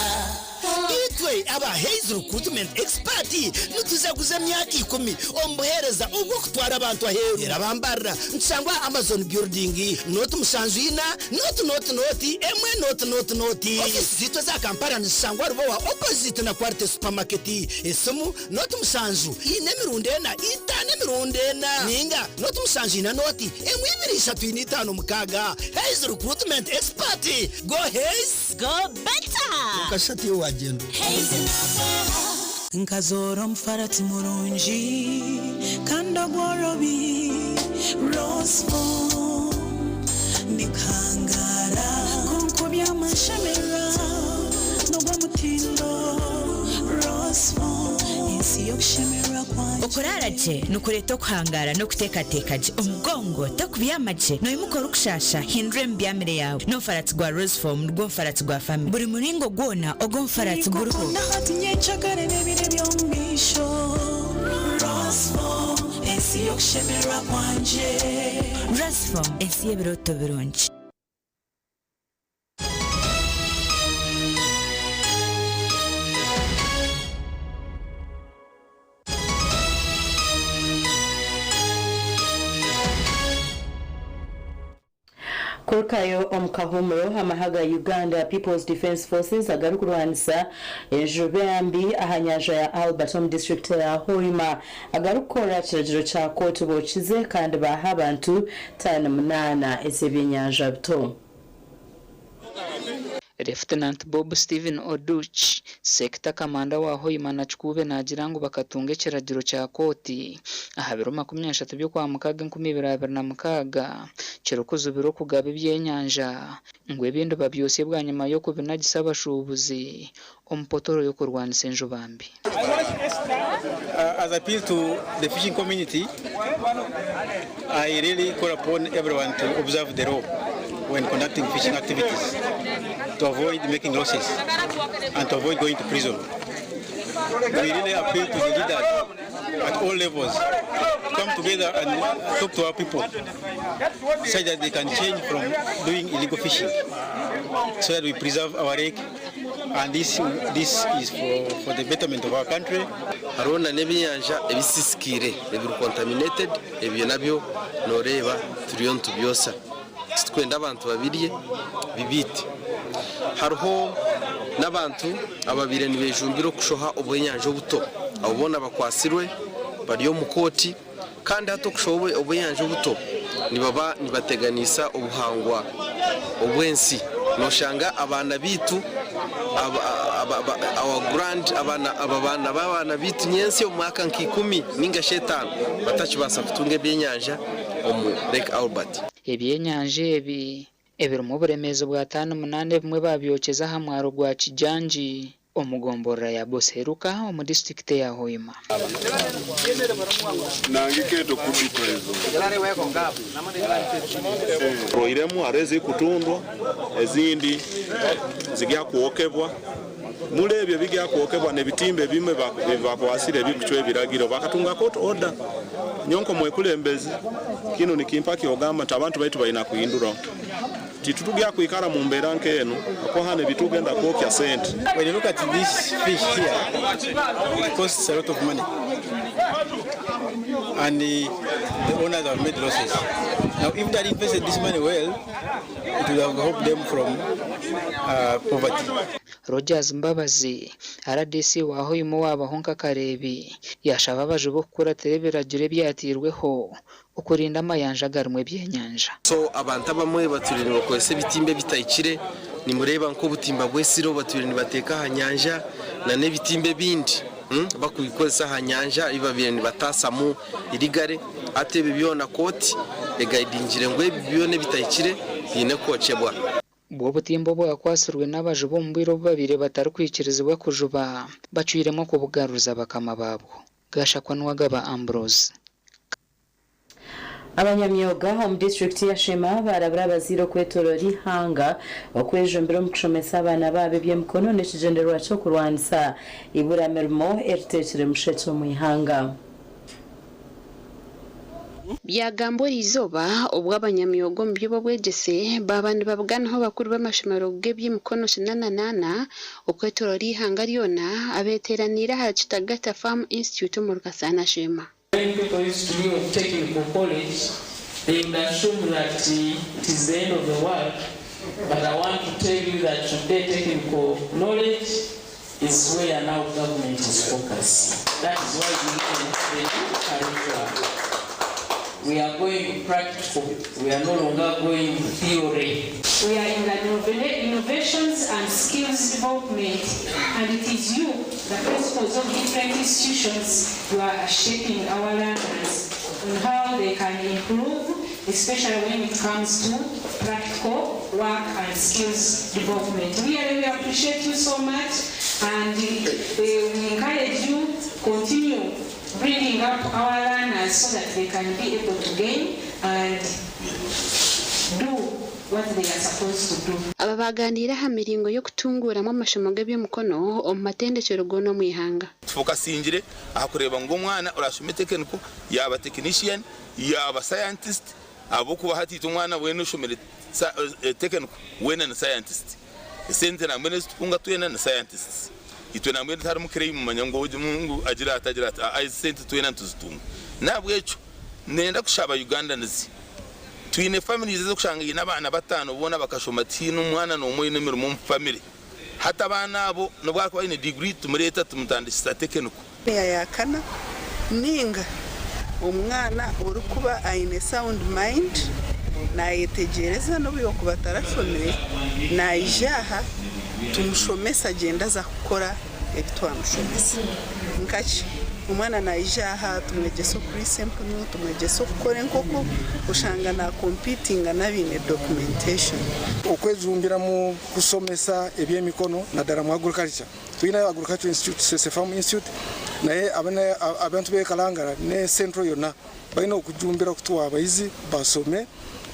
Itwe aba Hays Recruitment Expert nitujaguza emyaka ikumi omu buheereza obw'okutwara abantu aheeru. Era bambarira nitushangwa aha Amazon Building, nooti mushanju ina, nooti nooti nooti, emwe nooti nooti nooti. Ofiisi zaitu eza Kampala nizishangwa Rubowa opposite na Quality Supermarket. Esimu, nooti mushanju ina emirundi ena, itaano emirundi ena, ninga nooti mushanju ina nooti emwe ibiri ishatu ina itaano mukaaga. Hays Recruitment Expert! Go Hays! Go better! Kwonka shi hati iwe waagyenda ota? Nkazoora omufarati murungi kandi ogworobi, Rose-foam, Ndikuhangaara kwonka obyama nshemererwa n'ogw'omutindo, Rose-foam, Ensi y'okushemererwa kwangye. Okuraara gye nikureeta okuhangaara n'okuteekateeka gye. Omugongo tokubyama gye, noimuka orikushaasha, hindura emibyamire yaawe. N'omufaratsi gwa Rosefoam nigwo mufaratsi gwa family. Buri muringo gwona ogw'omufaratsi guriho. Ninkukunda hati nyencakare n'ebiro eby'omu maisho Rosefoam, ensi y'okushemererwa kwangye. Rosefoam, ensi y'ebirooto birungi. Kurukayo omu kahuumuro, amahe ga Uganda People's Defence Forces agarikurwanisa enjuba mbi aha nyanja ya Albert omu disiturikiti ya Hoima agarikukorera aha kiragiro kya kooti bookize kandi baaha abantu taani munaana ez'ebyenyanja bito. Lieutenant Bob Stephen Oduch, Sector Kamanda wa Hoima na Kikuube naagira ngu bakatunga ekiragiro kya kooti aha biro 30 by'Okwamukaaga 2026 kirikuzibira okugaba ebyenyanja ngu ebindi babyosye bwanyima y'okubinagisa abashuubuzi omu potoro y'okurwanisa enjuba mbi. As appeal to the fishing community, I really call upon everyone to observe the law when conducting fishing activities to avoid making losses and to avoid going to prison. We really appeal to the leaders at all levels to come together and talk to our people so that they can change from doing illegal fishing so that we preserve our lake and this, this is for, for the betterment of our country. Hariho na n'ebyenyanja ebisisikiire ebiri contaminated ebyo nabyo noreeba turiyo nitubyosa titukwenda abantu babirye bibiite. Hariho n'abantu ababaire nibejumbira okushoha obwenyanja obuto abo boona bakwatsirwe bari omu kooti kandi hati okushoha obwenyanja obuto nibaba nibateganisa obuhangwa obw'ensi noshanga abaana baitu our grand abaana b'abaana baitu nyentsya omu mwaka nka ikumi ninga shi etaano batakibaasa kutunga ebyenyanja omu Lake Albert. Ebyenyanja ebi ebirimu oburemeezi bwa taani munaana ebimwe baabyokyeza aha mwaro gwa Kijangi omu gomborora ya Buseruka omu disiturikiti eya Hoima. Roiremu hariho ezirikutundwa ezindi zirya kwokebwa. Muri ebyo ebirya kwokebwa n'ebitimba ebimwe ebibakwasire ebirikucwa ebiragiro bakatunga court order. Nyowe nk'omwekulembezi kinu nikimpa kyogamba nti abantu baitu baina kuhinduraho. Titutugya kwikara mu mbeera nk'enu ahakuba hanu ebitugenda kwokya sente. When you look at this fish here, it costs a lot of money and the owners have made losses. Now if they had invested this money well, it would have helped them from uh, poverty. Rogers Mbabazi, rdc wa Hoima owaabaho nk'akareebi, yaashaba abajubi okukuratira ebiragiro ebyateirweho okurinda amayanja agarimu ebyenyanja. So abantu abamwe batwire nibakozesa ebitimba ebitahikire, nimureeba nk'obutimba bw'esiro batwire nibateeka aha nyanja na n'ebitimba ebindi bakubikozesa aha nyanja ebi babaire nibataasamu irigare. Hati ebi byona kooti egaidingire ngu ebi byona ebitahikire biine kwokyebwa. Bwo obutimba obwakwatsirwe n'abajubi omu bwire obu babaire batarikwikirizibwa kujuba bacwiremu okubugaruza bakama baabwo. Gashakwa Nuwagaba Ambrose. Abanyamyoga omu disiturikiti ya Sheema baarabura abazaire okwetoroora eihanga okwejumbira omu kushomesa abaana baabo eby'emikono n'ekigyendererwa ky'okurwanisa eibura mirimo eriteekire mushekye omu ihanga. Byagambwa eriizooba obu abanyamyoga omu by'obwegyese baaba nibabuganaho abakuru b'amashomero g'eby'emikono 88 okwetoroora eihanga ryona abeeteeraniire ahari Kitagata Farm Institute omuri Kasaana Sheema. When people used to hear of technical college, they would assume that it is the end of the world. But I want to tell you that today technical knowledge is where now government is focusing. That is why we need the new curriculum. We are going practical. We are no longer going theory. We are in the innovations and skills development, and it is you, the principals of different institutions, who are shaping our learners on how they can improve, especially when it comes to practical work and skills development. Really, we appreciate you so much, and we encourage you continue bringing up our learners so that they can be able to gain and do what they are supposed to do. Aba baganiire aha miringo y'okutunguuramu amashomo g'eby'emikono omu matendekyero goona omu ihanga. Tufocusingire aha kureeba ngu omwana orashome technical yaaba technician, yaaba scientist, ahabw'okuba hati itwe omwana weena oshomire technical weena ni scientist. Esente nambwenu ezitukunga twena ni scientists. Itwe nambwenu tiharimu claim manya ngu ogi ngu agire ati agire ati aa ezi sente twena nituzitunga. N'ahabw'ekyo nenda kushaba Ugandans, twine families ez'okushanga eine abaana bataano boona bakashoma tihaine omwana n'omwe oine emirimo omu family. Hati abaana abo n'obu arikuba aine degree tumureeta tumutandikisa technical. Yakana ninga omwana orikuba aine sound mind, nayetegyereza n'obu yokuba atarashomire, naija aha tumushomesa, agyenda aza kukora ebi twamushomesa. Nkaki omwana naija aha tumwegyesa okuriisa empunu, tumwegyesa okukora enkoko, oshanga nacompetinga n'abaine documentation. Okwejumbira mu kusomesa ebyemikono naddala mu agriculture, tulina Agriculture Institute, Sese Farm Institute, naye abantu bekalangala ne central yonna balina okujumbira okutuwa abayizi basome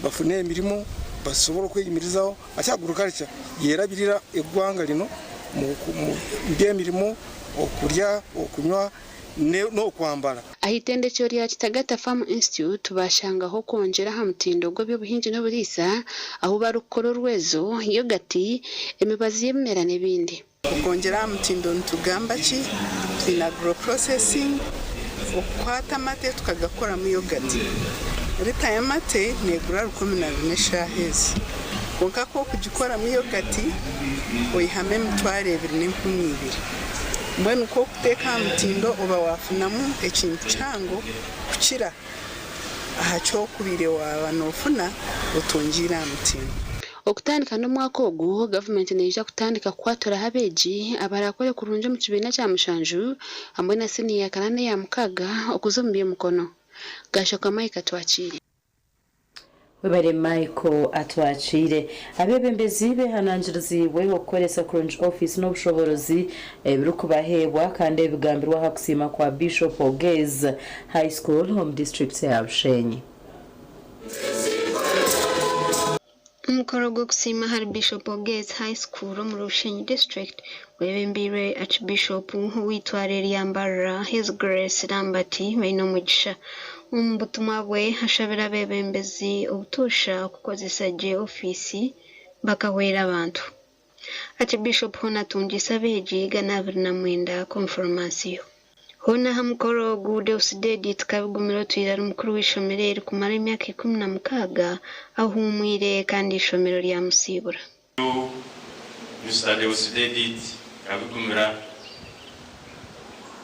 bafune emirimu basobole okweyimirizaho. Ate agriculture yerabirira eggwanga lino mu byemirimu, okulya, okunywa n'okwambala. Aha itendekero rya Kitagata Farm Institute bashangaho okwongyera aha mutindo gw'eby'obuhingi n'oburiisa ahu barikukora orwezo, yogati, emibazi y'ebimera n'ebindi. Okwongyera aha mutindo nitugamba ki? Twine agro processing, okukwata amate tukagakoramu yogati. Lita y'amate neegura 14 eshaaha ezi, kwonka ku okugikoramu yogati oyihamu 2,200. Mbwenu ku okuteeka aha mutindo oba waafunamu ekintu kihango kukira aha ky'okubaire waaba noofuna otongiire aha mutindo. Okutandika n'omwaka ogu, gavumenti neija kutandika kukwaturaho abeegi abarakore kurungi omu kibiina kya mushanju hamwe na siniya ya kana n'eya mukaaga okuza omu by'emikono. Gashoka Mike Atwakiire. Webare Michael Atwakiire. Abeebembezi beehanangiriziibwe okukoresa kurungi ofiisi n'obushoboorozi ebirikubaheebwa kandi ebigambirwe aha kusiima kwa Bishop Ogez High School omu disiturikiti ya Bushenyi. Omukoro gw'okusiima ahari Bishop Ogez High School omuri Bushenyi District gwebembeirwe Archbishop ow'eitware erya Mbarara, His Grace Lambert Bainomugisha. Omu butumwa bwe, ashabire abeebembezi obutoosha okukozesa gye ofiisi bakahwera abantu. Archbishop hoona atungiise abeegi 129 konforomansiyo. Hoona aha mukoro ogu, Deusdedit Kabigumira otwire ari mukuru w'eishomero eri kumara emyaka 16 ahuumwire kandi eishomero ryamusiibura. Mr. Deusdedit Kabigumira,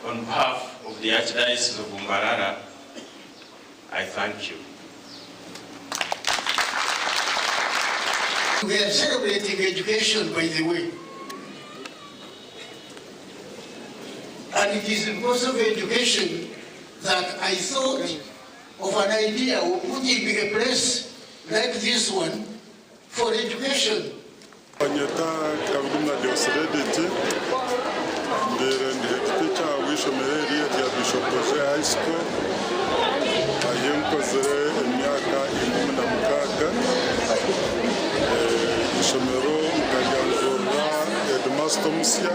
on behalf of the Archdiocese of Mbarara, I thank you. We are celebrating education, by the way. And it is because of education that I thought of an idea of putting a place like this one for education. Banyeta Kabigumira Deusdedit, mbeire ndi head teacher w'ishomero eri erya Bishop Oje High School ahi nkozire emyaka 16. Ishomero nkaryanjurira headmaster omusya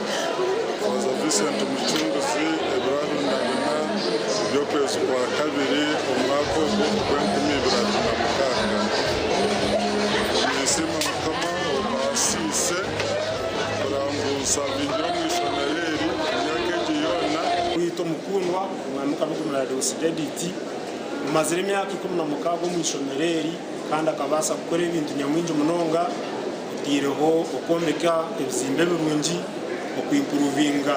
Father Vincent Mucunguzi ebiro 24 by'okwezi kwa kabiri omwaka ogu. Mukamigumira Deusdedit omazire emyaka 16 omu ishomero eri kandi akabaasa kukora ebintu nyamwingi munonga otaireho okwombeka ebizimbe birungi, okwimpuruvinga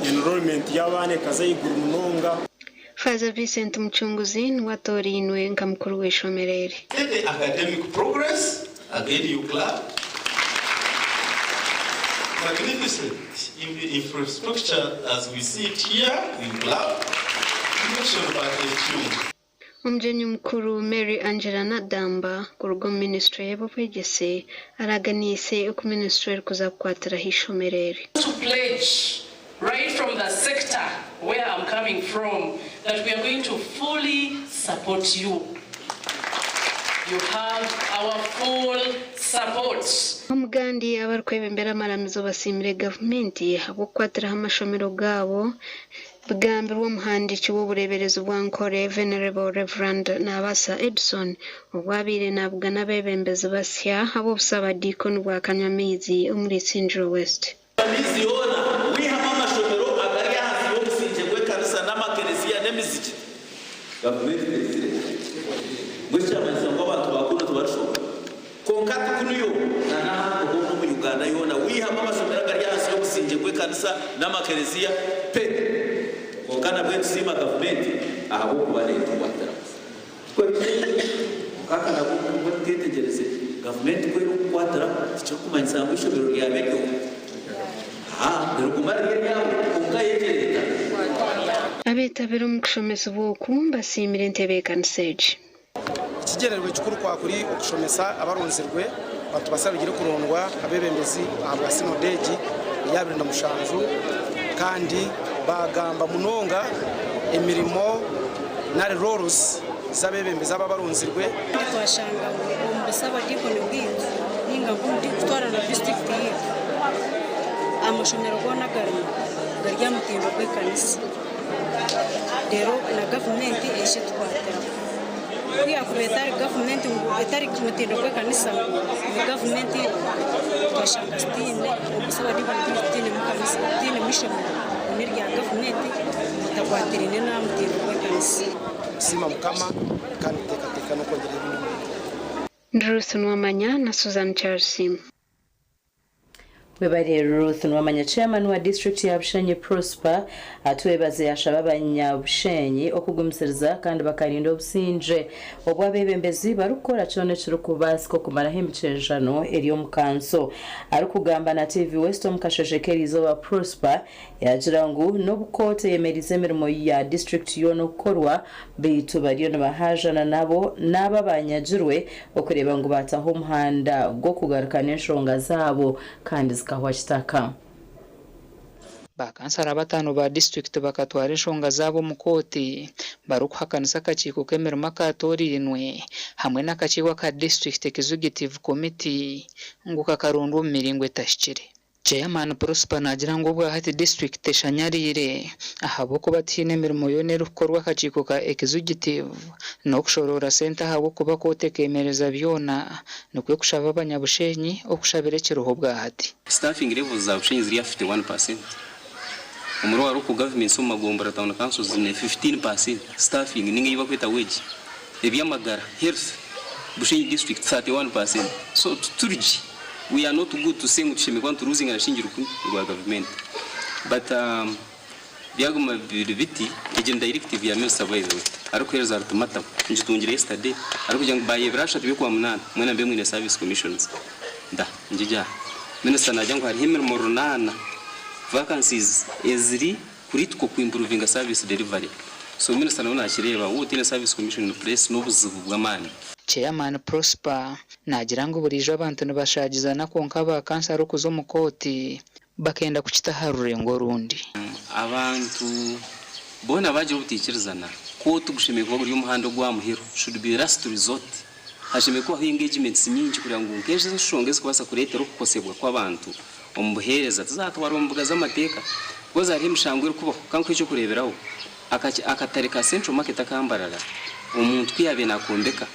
enrollment y'abaana ekaza ahaiguru munonga. Faaza Vincent Mucunguzi niwe atoorainwe nka mukuru w'eishomero eri. Steady academic progress, again you clap. Magnificent infrastructure as we see it here, you clap. Direction by Ekyungu. Omugyenyi mukuru Mary Angela Naddamba kuruga omu minisiture y'eby'obwegyese araganiise oku minisiture erikuza kukwatiraho eishomero eri. To pledge right from the sector where I'm coming from that we are going to fully support you. You have our full support. Omugandi abarikwebembera amaramizo basiimire gavumenti ahabw'okukwatiraho amashomero gaabo Bigambirwe omuhandiiki w'obureeberezi bwa Nkore, Venerable Rev. Nabaasa Edson obu abaire nabugana abeebembezi basya ab'obusabadiikoni bwa Kanywamaizi omuri Isingiro West. Amaizi yoona, wihamu amashomero agari ahansi y'omusingye gw'ekanisa n'amakereziya n'emizigiti. Gavumenti tezire. Mbwenu kyamanyisa ngu abantu ba kunu tibarishoma? Kwonka ti kunu yo, na n'ahandi hoona omu Uganda yoona, wihamu amashomero agari ahansi y'obusingye bw'ekanisa n'amakereziya pe. Kwonka nabwe nitusiima gavumenti ahabw'okuba neetukwatiraho. Kwonka aka nako mbwenu tuketegyereze, gavumenti ku erikukukwatiraho tikirikumanyisa ngu eishomero ryaba eryomu. Haa, niriguma riri eryawe kwonka yo ekireeta. Abeetabire omu kushomesibwa oku basiimire entebeekanisa egi. Ekigyendererwa ekikuru kwa kuri okushomesa abaronzirwe bantu basabigire kurondwa abebembezi ahabwa synod egi eya 27 kandi bagamba munonga emirimo nari roles z'abebembezi aba abaronzirwe. Twashanga ngu omu busabadiikoni bwaitu ninga ngu kutwara na disiturikiti yaitu, amashomero goona agarimu gari aha mutindo gw'ekanisa. Reero na gavumenti eije etukwatiraho. Ku yaakuba etari gavumenti ngu etari mutindo gw'ekanisa ngu ni gavumenti twashanga tutaine omusabadiikoni tutainemu kanisa tutainemu ishomero ngu n'erya gavumenti ritakwatiraine n'aha mutindo gw'ekanisa. Nitusiima Mukama kandi nituteekateeka n'okwongyeraho ebindi omu biro. Ndi Ruth Nuwamanya na Susan Charles. Webare Ruth Nuwamanya Chairman wa disiturikiti ya Bushenyi Prosper Atwebaze yashaba abanyabushenyi okugumisiriza kandi bakarinda obusingye obu abeebembezi barikukora kyona ekirikubaasika okumaraho emikyenjano eri omu kanso. Arikugamba na TV West omu kasheshe k'eriizooba Prosper Yaagira ngu n'obu kooti eyemeriize emirimo ya disiturikiti yoona okukorwa, beitu bariyo nibahaajana nabo n'abo abanyagirwe okureeba ngu baataho omuhanda gw'okugarukana enshonga zaabo kandi zikahwa kitaka. Ba kansara bataano ba disiturikiti bakatwara enshonga zaabo omu kooti barikuhakanisa akakiiko k'emirimo akaatoorainwe hamwe n'akakiiko aka District Executive Committee ngu kakarondwa omu miringo etahikire. Ceeyamaani Prosper naagira ngu obwahati disiturikiti eshanyariire ahabw'okuba tihaine emirimo yoona erikukorwa akakiiko ka Executive n'okushoroora sente ahabw'okuba kooti ekeemereza byona nikwo kushaba abanyabushenyi okushabira ekiriho obwahati. Staffing levels za Bushenyi ziri aha 51 per cent. Omuri owa local governments omu magombora town councils zine 15 per cent staffing ninga ei bakweta wage. Eby'amagara, health, Bushenyi district 31 per cent. So tituri gye. We are not good to say ngu tushemereire kuba nituruzinga na shilingi rukumi rwa gavumenti but byaguma biri biti, egi ni directive ya minister by the way arikuhereza ultimatum ngitungire yesterday arikugira ngu by ebiro ashatu by'okwamunaana mwena mube mwine service commissions nda ngigye aha. Minister nagira ngu hariho emirimo runaana vacancies eziri critical ku improvinga service delivery so minister nawe nakireeba waaba otaine service commission in place n'obuzibu bw'amaani. Chairman Prosper naagira ngu buriijo abantu nibashaagizana kwonka ba kansara okuza omu kooti bakenda kukita aha rurengo orundi. Abantu boona baagira obutaikirizana, kooti gushemereire kuba guri omuhanda ogw'aha muheru, should be last resort. Hashemereire kubaho engagements nyingi kureba ngu nk'ezo enshonga ezikubaasa kureetera okukosebwa kw'abantu omu buheereza tizatwarwa omu mbuga z'amateeka. Because hariho emishango erikubaho, ka nkuhe eky'okureeberaho, akatare ka Central Market aka Mbarara, omuntu ku yaabaire naakombeka,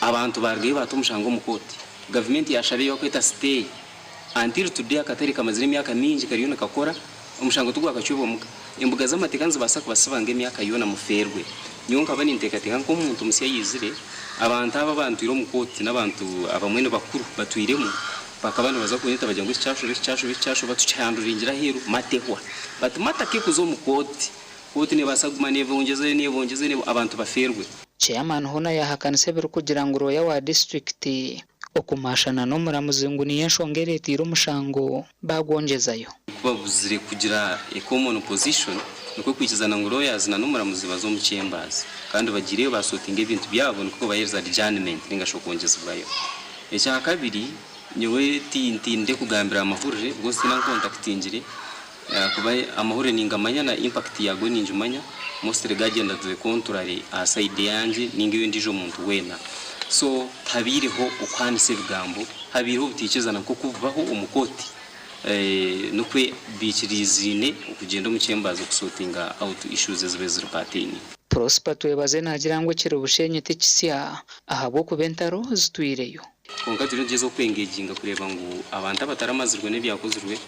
abantu baarugayo baata omushango omu kooti, gavumenti yaashaba ei barikweta stay. Until today akatare kamazire emyaka mingi kariyo nikakora. Omushango tigwakacwibwa omuka. Embuga z'amateeka nizibaasa kubasiba nk'emyaka yoona mufeerwe. Nyowe nkaba ninteekateeka nk'omuntu musya yaizire, abantu aba abantwire omu kooti n'abantu abamwe ni bakuru batwiremu, bakaba nibaza kunyeta bagira ngu eki kyashoba, eki kyashoba, eki kyashoba, tukihanduringire aheeru, mata ehwa. But mata k'ekuza omu kooti, kooti neebaasa kuguma neebongyeza, neebongyeza, abantu bafeerwe. Chairman hoona yaahakanisa ebirikugira ngu rooya wa disiturikiti okumaashana n'omuramuzi ngu niyo enshonga ereeteire omushango baagwongyezayo. Ku babuzire kugira a common position, nikwo kwikizana ngu lawyers na n'omuramuzi baze omu chambers kandi bagiireyo basortinga ebintu byabo nikwo kubaheereza adjournment ninga shi okwongyezibwayo. Ekyakabiri, nyowe tindikugambira kugambira amahurire because tihaine ankontakitingire ahakuba amahurire ningamanya na impact yaago ningimanya, mostly gagyenda to the contrary aha side eyangye ninga ey'ondiijo muntu weena. So tihabaireho okuhaanisa ebigambo, habaireho obutaikirizana nk'oku bubaho omu kooti, nikwo baikiriiziine okugyenda omu chambers okusortinga out issues ezibaire ziri pertaining. Prosper Twebaze naagira ngu ekiri Bushenyi ti kisya ahabw'okuba entaro zitwireyo. Kwonka turiyo nitugyezaho kwengeginga kureeba ngu abantu abataramazirwe n'ebyakozirwe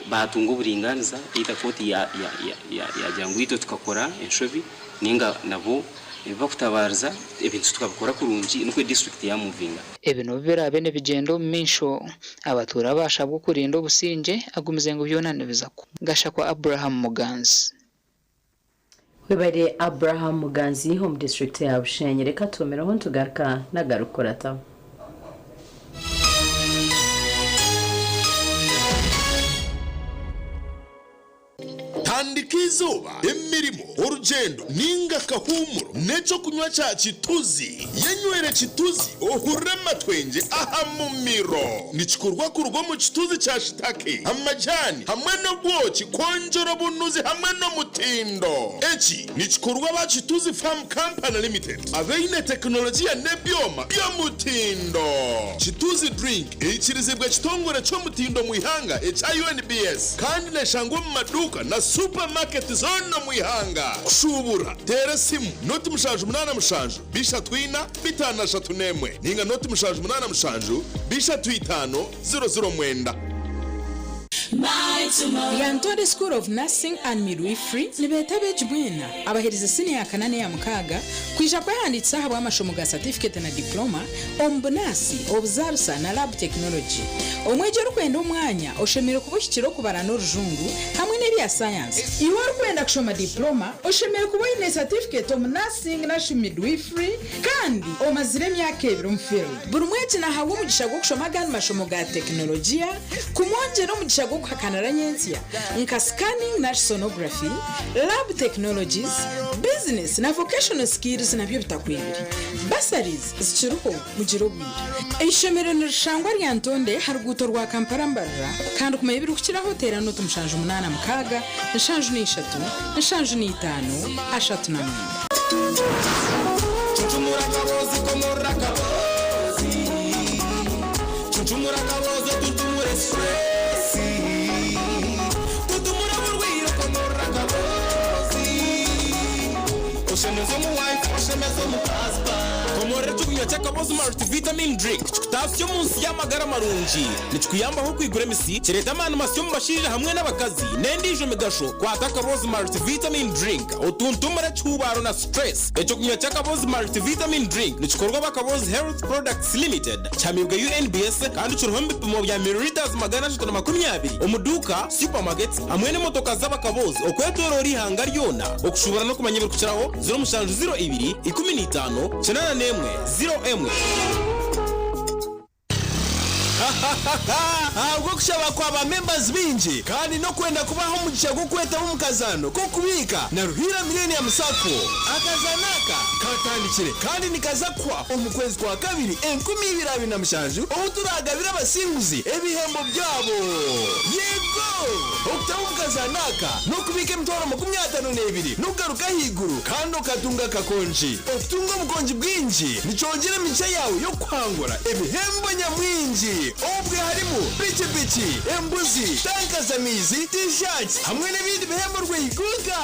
baatunga oburingaaniza, either kooti yaagira ngu itwe tukakora enshobi ninga nabo ebi bakutabaariza ebintu tukabikora kurungi nikwo disiturikiti yaamuvinga. Ebi n'obu biraabe nibigyenda omu maisho, abatuura baashabwa okurinda obusingye agumize ngu byona nibiza Gashakwa Abraham Muganzi. Webare Abraham Muganzi omu disiturikiti ya Bushenyi. Reka tuhomereho nitugaruka n'agarikukurataho. Tandika eizooba, emirimo, orugyendo ninga akahuumuro n'ekyokunywa kya Kituzi. Yenywere Kituzi ohurire amatwengye aha mumiro. Nikikorwa kuruga omu kituzi kya shitake, amajaani hamwe n'obwoki kwongyera obunuzi hamwe n'omutindo. Eki nikikorwa aba Kituzi Farm Company Limited abaine tekinologiya n'ebyoma by'omutindo. Kituzi Drink eikirizibwa ekitongore ky'omutindo omu ihanga ekya UNBS kandi neshangwa omu maduuka na supamaketi zoona omu ihanga. Kushuubura, teera esimu noti 787 34 31 ninga noti 787 35 00 9. Lyantonde School of Nursing and Midwifery nibeeta abeegi bweena abaherize siniya ya kana n'eya mukaaga kwija kwehandiikisa ahabw'amashomo ga satifiketi na diploma omu bunaasi, obuzaarisa na lab technology. Omwegi orikwenda omwanya oshemereire kuba ohikire okubara n'orujungu hamwe n'ebya sayansi. Iwe orikwenda kushoma diploma oshemereire kuba oine satifiketi omu nursing narishi midwifery kandi omazire emyaka ebiri omu field. Buri mwegi nahabwa omugisha gw'okushoma agandi mashomo ga tekinologiya kumwongyera omugisha gw'okuhakanira nyentsya nka scanning nari sonography, lab technologies, business na vocational skills nabyo bitakwebire. Bursaries zikiriho mugire obwire. Eishomero nirishangwa Lyantonde aha ruguuto rwa Kampala Mbarara kandi kumanya ebirikukiraho teera nooti 786 73 39. Cuncumura akaboozi komorora akaboozi Cuncumura akaboozi otuntumure stress Tutumura oburwaire okomorora akaboozi Oshemeze omu wife oshemeze omu husband Komorora eky'okunywa ky'akaboozi Multivitamin Drink kikutaasya omu nsi y'amagara marungi. Nikikuyambaho okwigura emisi, kireeta amaani masya omu bashaija hamwe n'abakazi, n'endiijo migasho. Kwata akaboozi Multivitamin Drink otuntumure ekihuubaaro na stress. Eky'okunywa ky'akaboozi Multivitamin Drink nikikorwa aba Kaboozi Health Products Limited, kihamiibwe UNBS kandi kiriho omu bipimo bya millilitres 320 omu duuka, supermarkets hamwe n'emotoka z'abakaboozi okwetoroora eihanga ryona. Okushuubura n'okumanya ebirikukiraho, 0702 15 81 01. Ahabw'okushaba kwa ba members baingi kandi n'okwenda kubaha omugisha gw'okwetaba omu kazaano k'okubiika na Ruhiira Millennium Sacco. Akazaano aka katandikire kandi nikaza kuhwa omu kwezi kwa kabiri 2027 obu turaagabire abasinguzi ebihembo byabo. Yego! Okutaba omu kazaano aka n'okubiika emitwaro 52 n'okugaruka ahaiguru kandi okatunga akakongi. Okutunga obukongi bwingi nikyongyera emigisha yaawe y'okuhangura ebihembo nyamwingi. bingi obwe harimu pikipiki, embuzi, tanka z'amaizi, T-shirts hamwe n'ebindi bihembo rweiguga.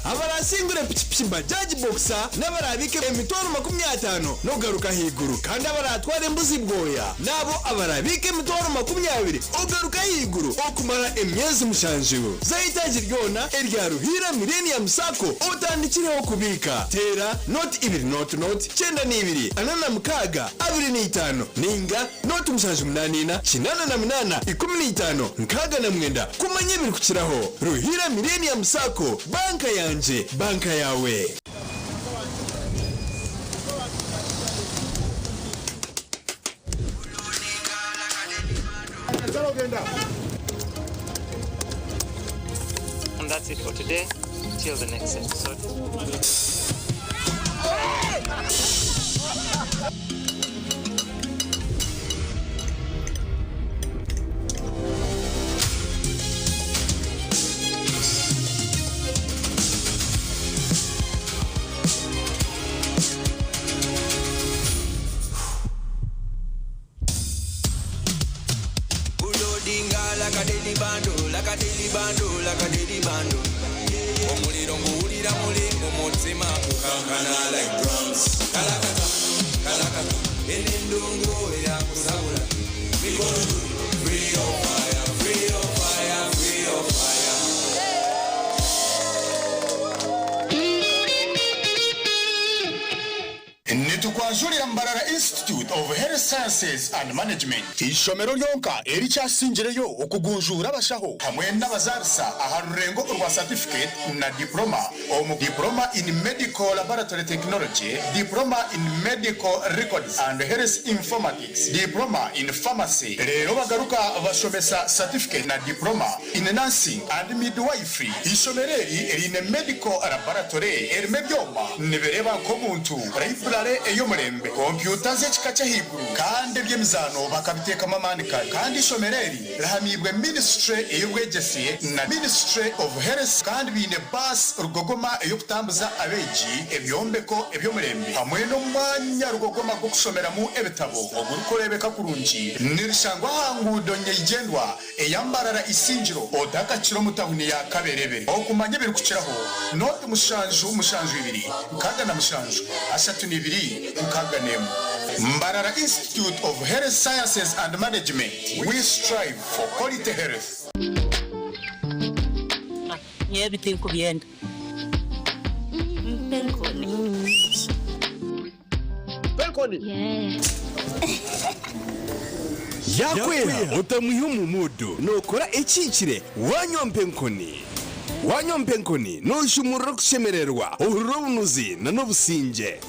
Abarasingure pikipiki Bajaj Boxer n'abarabike emitwaro 50 n'okugaruka ahaiguru kandi abaratwara embuzi bwoya n'abo abarabike emitwaro 20 ogaruka ahaiguru okumara emyezi 7. Za itaagi ryona erya Ruhiira Millennium Sacco otandikireho kubiika. Teera noti ibiri noti noti 92 46 25 ninga noti 784 88 15 69 kumanya ebirikukiraho. Ruhiira Millennium Sacco, banka yangye, banka yaawe. And that's it for today. Till the next episode. Ulodinga like a daily bando, like a daily bando, like a daily bando. Omuliro nguwulira muli mu mutima gukankana like drums. Kalakata, kalakata, eno endongo eyakusabula. Mikono juu, free your fire, free your fire, free your fire. Nitukwanjurira Mbarara Institute of Health Sciences and Management, eishomero ryonka erikyasingireyo okugunjuura abashaho hamwe n'abazaarisa aha rurengo orwa certificate na diploma omu Diploma in Medical Laboratory Technology, Diploma in Medical Records and Health Informatics, Diploma in Pharmacy reero bagaruka bashomesa certificate na Diploma in Nursing and Midwifery. Eishomero eri riine Medical Laboratory erimu ebyoma nibireeba nk'omuntu, Library ey'omurembe, kompyuta z'ekika ky'ahaiguru kandi eby'emizaano bakabiteekamu amaani kare. Kandi eishomero eri rihamiibwe Ministry ey'obwegyese na Ministry of Health kandi baine baasi rugogoma ey'okutambuza abeegi, ebyombeko eby'omurembe hamwe n'omwanya rugogoma gw'okushomeramu ebitabo ogurikureebeka kurungi. Nirishangwa aha nguudo nyeigyendwa eya Mbarara Isingiro otakakira omu tahuni ya Kaberebere. Okumanya ebirikukiraho, noti 7 7 2 67 32 61. Mbarara Institute of Health Sciences and Management, we strive for quality health. Nyowe ebi tinkubyenda. Mpa enkoni. Mpa enkoni. Yakwera otamwiha omu muudu nookora ekihikire wanywa mpa enkoni. Wanywa mpa enkoni nooshumurura okushemererwa, ohurira obunuzi n'obusingye.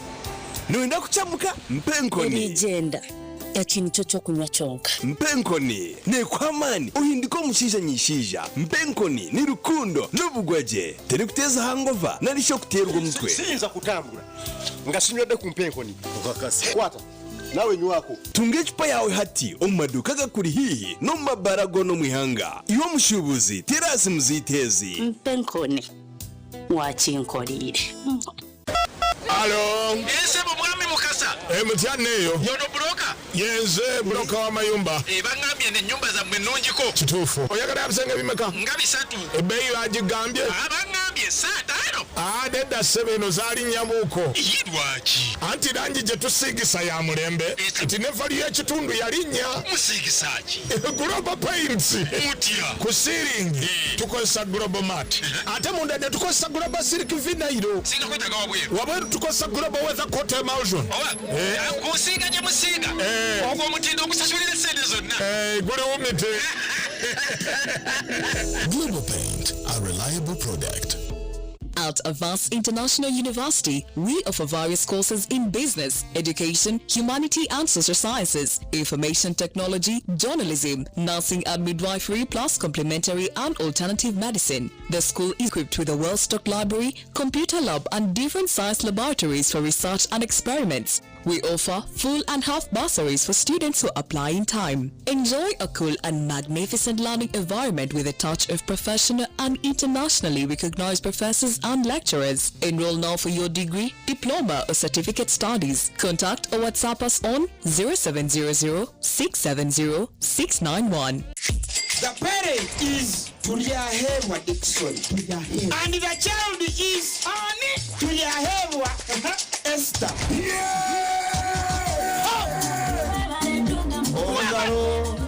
Nooyenda kucamuka? Mpa enkoni. Erigyenda. Eki nikyo ky'okunywa kyonka. Mpa enkoni neekuha amaani ohinduke omushaija nyaishaija. Mpa enkoni ni rukundo n'obugwagye. Terikuteeza hangova nari shi okuteerwa omutwe. Siyinza kutambura nga sinywedde ku mpa enkoni. Kwata nawe nywako. Tunga ecupa yaawe hati omu maduuka agakuri haihi n'omu mabaara goona omu ihanga. Iwe omushuubuzi, teera aha simu zaitu ezi. Mpa enkoni wakinkoreire. Alo. Eeh sebo mwami Mukasa. Eeh mutya neeyo. Yono buroka? Yenze buroka w'amayumba. Eeh bangambye nti ennyumba zammwe nnungiko. Kituufu. Oyagala ya bisenge bimeka? Nga bisatu. Ebbeeyi bagigambye? Aah bangambye saataano. Aah nedda ssebo eno zaalinnyamuuko. Yii lwaki? Anti langi gye tusiigisa ya mulembe nti ne value y'ekitundu yalinnya. Musiigisa ki? Global Paints. Mutya? Ku siiringi tukozesa Global Mat ate munda ne tukozesa Global Silk Vinyl. Singa kwetaaga wabweru? Wabweru tukozesa Global Weather Coat Emulsion. Oba ku nsiiga gye musiiga ogwo omutindo ogusasulira essente zonna? Guli wumite. Global Paint, a reliable product. At Avast International University, we offer various courses in business, education, humanity and social sciences, information technology, journalism, nursing and midwifery, plus complementary and alternative medicine. The school is equipped with a well-stocked library, computer lab and different science laboratories for research and experiments. We offer full and half bursaries for students who apply in time. Enjoy a cool and magnificent learning environment with a touch of professional and internationally recognized professors and lecturers. Enroll now for your degree, diploma or certificate studies. Contact or WhatsApp us on 0700 670 691. The parent is Turyahebwa Dixon. And the child is Ani Turyahebwa Esther.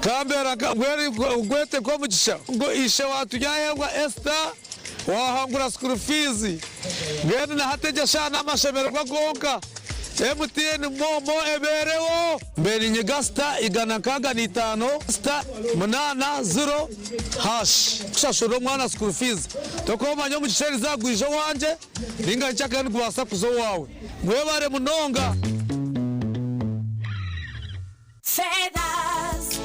Kambera gwete nk'omugisha ngu ishe wa Turyahebwa Esther wahangura school fees mbwenu na hati egyo eshaaha n'amashemererwa gonka MTN MoMo ebeereho. Mbe ninyiga star 165 star 8 zero hash kushashurira omwana school fees tokumanya omugisha eriza gwija owangye ninga nkyakare nigubaasa kuza owaawe. Mwebare munonga. Feathers,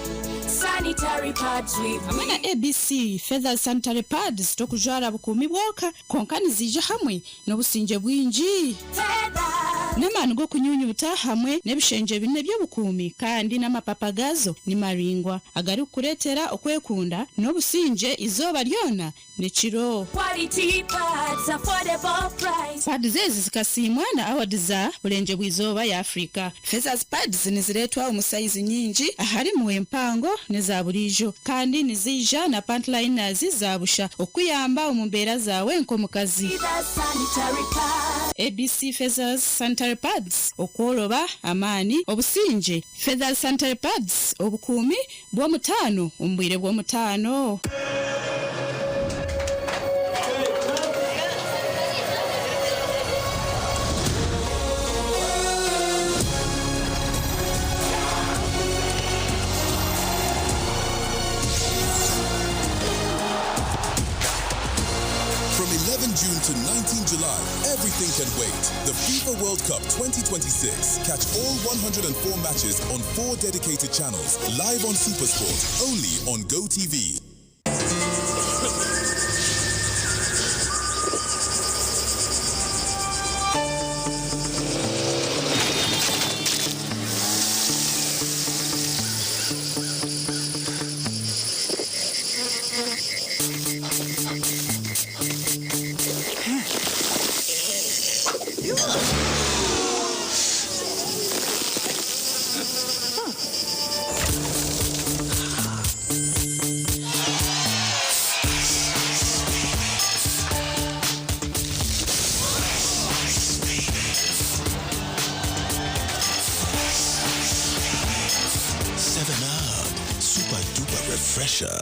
sanitary pads with Hamwe na ABC Feathers Sanitary Pads tokujwara bukuumi bwonka kwonka niziija hamwe n'obusingye bwingi. N'amaani g'okunyunyuta hamwe n'ebishengye bine by'obukuumi kandi n'amapapa gaazo ni maraingwa agarikukureetera okwekunda n'obusingye eizooba ryona n'ekiro. Quality pads, affordable price. Pads ezi zikasiimwa na award za Burengye bw'eizooba ya Africa. Feathers Pads nizireetwa omu sayizi nyingi aharimu empango n'eza buriijo kandi niziija na pant liners za busha okukuyamba omu mbeera zaawe nk'omukazi. Feathers sanitary pads. ABC Feathers Sanitary Pads, okworoba, amaani, obusingye. Feathers Sanitary Pads, obukuumi bw'omutaano omu bwire bw'omutaano. From 11 June to 19 July, everything can wait. The FIFA World Cup 2026. Catch all 104 matches on four dedicated channels, live on SuperSport, only on GoTV. 7 Up, super duper refresher.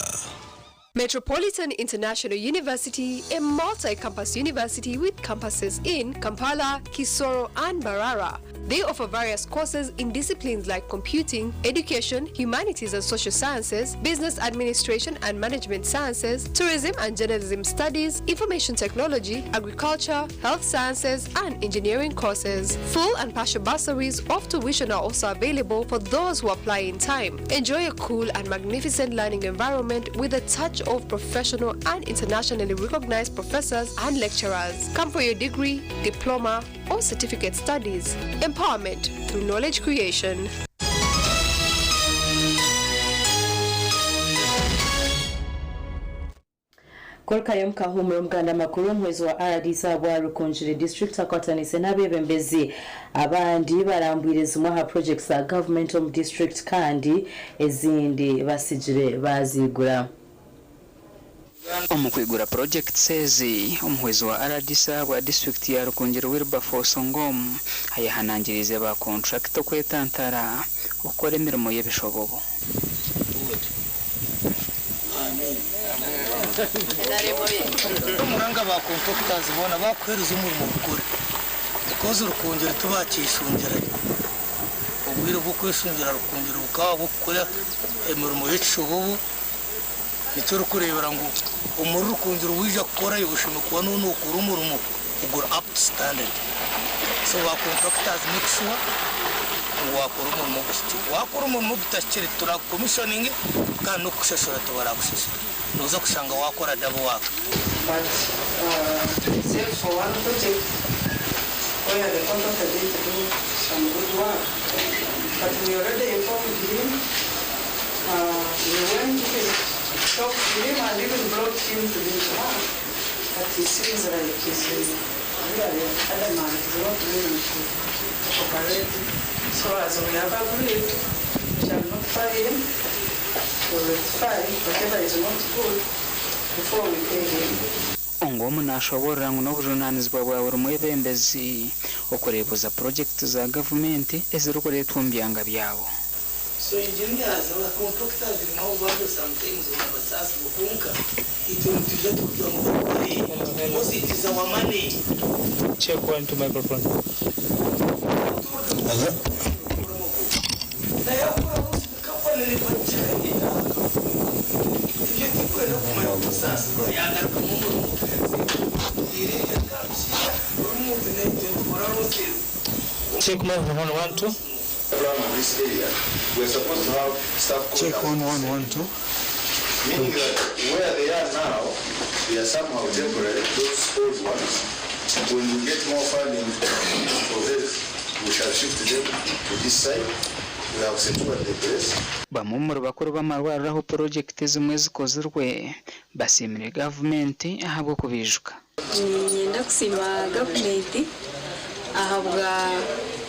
Metropolitan International University, a multi-campus university with campuses in Kampala, Kisoro, and Mbarara. They offer various courses in disciplines like computing, education, humanities and social sciences, business administration and management sciences, tourism and journalism studies, information technology, agriculture, health sciences, and engineering courses. Full and partial bursaries of tuition are also available for those who apply in time. Enjoy a cool and magnificent learning environment with a touch of professional and internationally recognized professors and lecturers. Come for your degree, diploma, or certificate studies. Empowerment through knowledge creation. Korikayo mukahumura omuganda makuru omuhwezi wa RDC ahabwa Rukungiri district akwatanise n'abeebembezi abandi barambwire zimwe aha projects za government omu district kandi ezindi basigire bazigura. Omu kwigura projects ezi, omuhwezi wa RDC ahabwa disiturikiti ya Rukungiri Wilberforce Ongom ayehanangiriize ba kontrakita okwetantara okukora emirimo y'ebishobobo. Omuranga ba contractors boona bakuheereza omurimo gukore because Rukungiri tibakyeshungyerayo. Obwire bw'okweshungyera Rukungiri bukaba bw'okukora emirimo y'ekishobobo. Nikyo orikureebera ngu omuri Rukungiri waija kukorayo oshemereire kuba nookora omurimo oguri up to standard. So ba contractors make sure ngu waakora omurimo oguhikire. Waakora omurimo ogutahikire turakucommissioninge kandi n'okukushashura tibarakushashura. Nooza kushanga waakora double work. But except for one project where the contractor did do some good work. But we already informed him. We went to talk to him and even brought him to this work. But he seems like he's really adamant, he's not willing to cooperate. So as we have agreed, we shall notify him to rectify whatever is not good before we pay him. Ongom nashoborora ngu n'obujunanizibwa bwa buri mwebembezi okureebuza purojekiti za gavumenti ezirikureetwa omu byanga byabo. So engineers, our contractors now value sometimes obusaasi bukunka itwe nitwija tukugira ngu bakore because it is our money. Check one two microphone. Naye akora company nibakira ibyo tikwenda kumanya obusaasi yagaruka mu murimo Check microphone 1 2. Plan of this area, we are supposed to have staff Check 1 1 1 2. Meaning that where they are now, they are somehow temporary, those old ones. When we get more funding for this, we shall shift them to this side. We have secured the place. Bamwe omuri bakuru b'amarwariro ahu purojekiti ezimwe zikozirwe basiimire gavumenti ahabw'okubiijuka. Niinyenda kusiima gavumenti ahabwa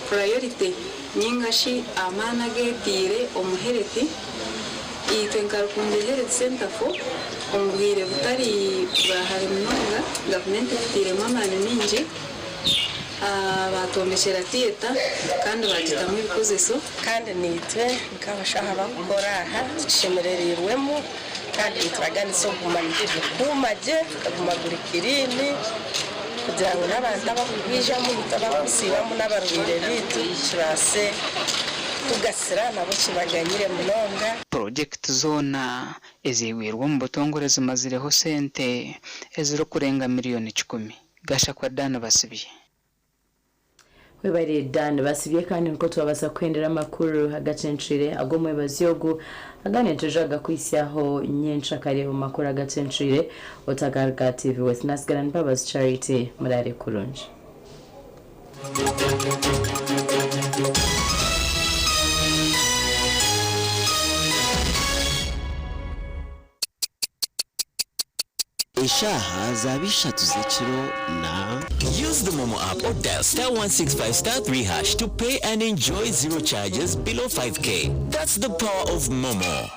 purayorite ninga shi amaani ageetiire omu health. Itwe nka Rukundo Health Centre 4 omu bwire butari bwa hare munonga gavumenti etutairemu amaani maingi. Baatwombekyera theatre kandi baagitamu ebikozeso. Kandi naitwe nk'abashaho abakukora aha tukishemerereirwemu kandi nituraganisa okuguma nitugikuuma gye gukaguma guri kiriini kugira ngu n'abantu abakugwijamu abakusiibamu n'abarwaire baitu kibaase kutugasira nabo kibaganyire munonga. Purojekiti zoona eziigwirwe omu butongore zimazireho sente ezirikurenga miriyoni kikumi. Gashakwa Dan Basibye. Webare Dan Basibye kandi niko twabasa kuhendera amakuru agacencire ag'omwebazi ogu agandi nituja gakwisyaho nyenshakare omu makuru agacencire otagaruka TV West nasigara Mbabazi Charity murare kurungi. Eshaaha zaaba ishatu z'ekiro na Use the Momo app or dial star 165 star 3 hash to pay and enjoy zero charges below 5K. That's the power of Momo.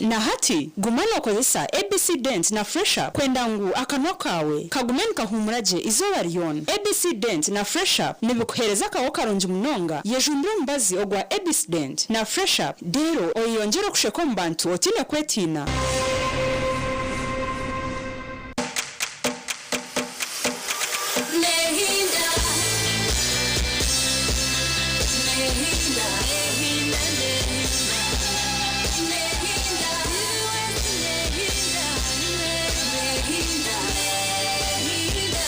Na hati guma nookozesa ABC Dent na Fresh Up kwenda ngu akanwa kawe kagume nikahumura gye izooba ryona. ABC Dent na Fresh Up nibikuheereza akaho karungi munonga. Yejumbire omubazi ogwa ABC Dent na Fresh Up reero oyeyongyere okusheka omu bantu otiine kwetiina. Nehinda. Nehinda. Nehinda, nehinda. Nehinda. Nehinda. Nehinda. Nehinda.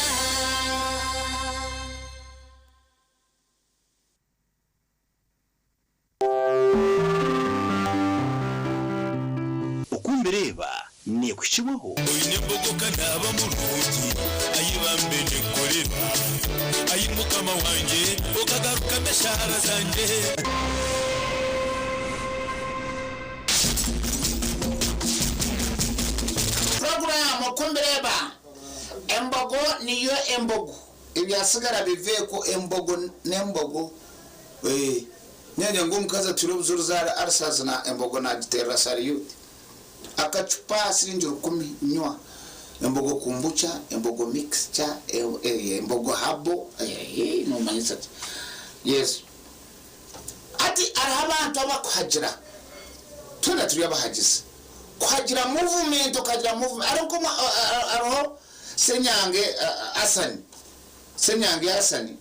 Okumbireba nekuhikibwaho. Oine embogo naba murungi ayibambe nikorera ayi mukama wangye okagarukamo eshara zangye. Program okumbireba embogo niyo embogo ebyasigara biveeko embogo n'embogo. Nyanya ngu omukazi atwire obuzuruzaara arisazi na embogo nagiterera sariyuti akacupa siringi 10 nywa embogo kombucha embogo mixture embogo habo nomanyisa ati yes ati hariho abantu abakuhagira twena turi abahagizi kuhagira movement okagira movement ariko hariho Senyange Asani Senyange Asani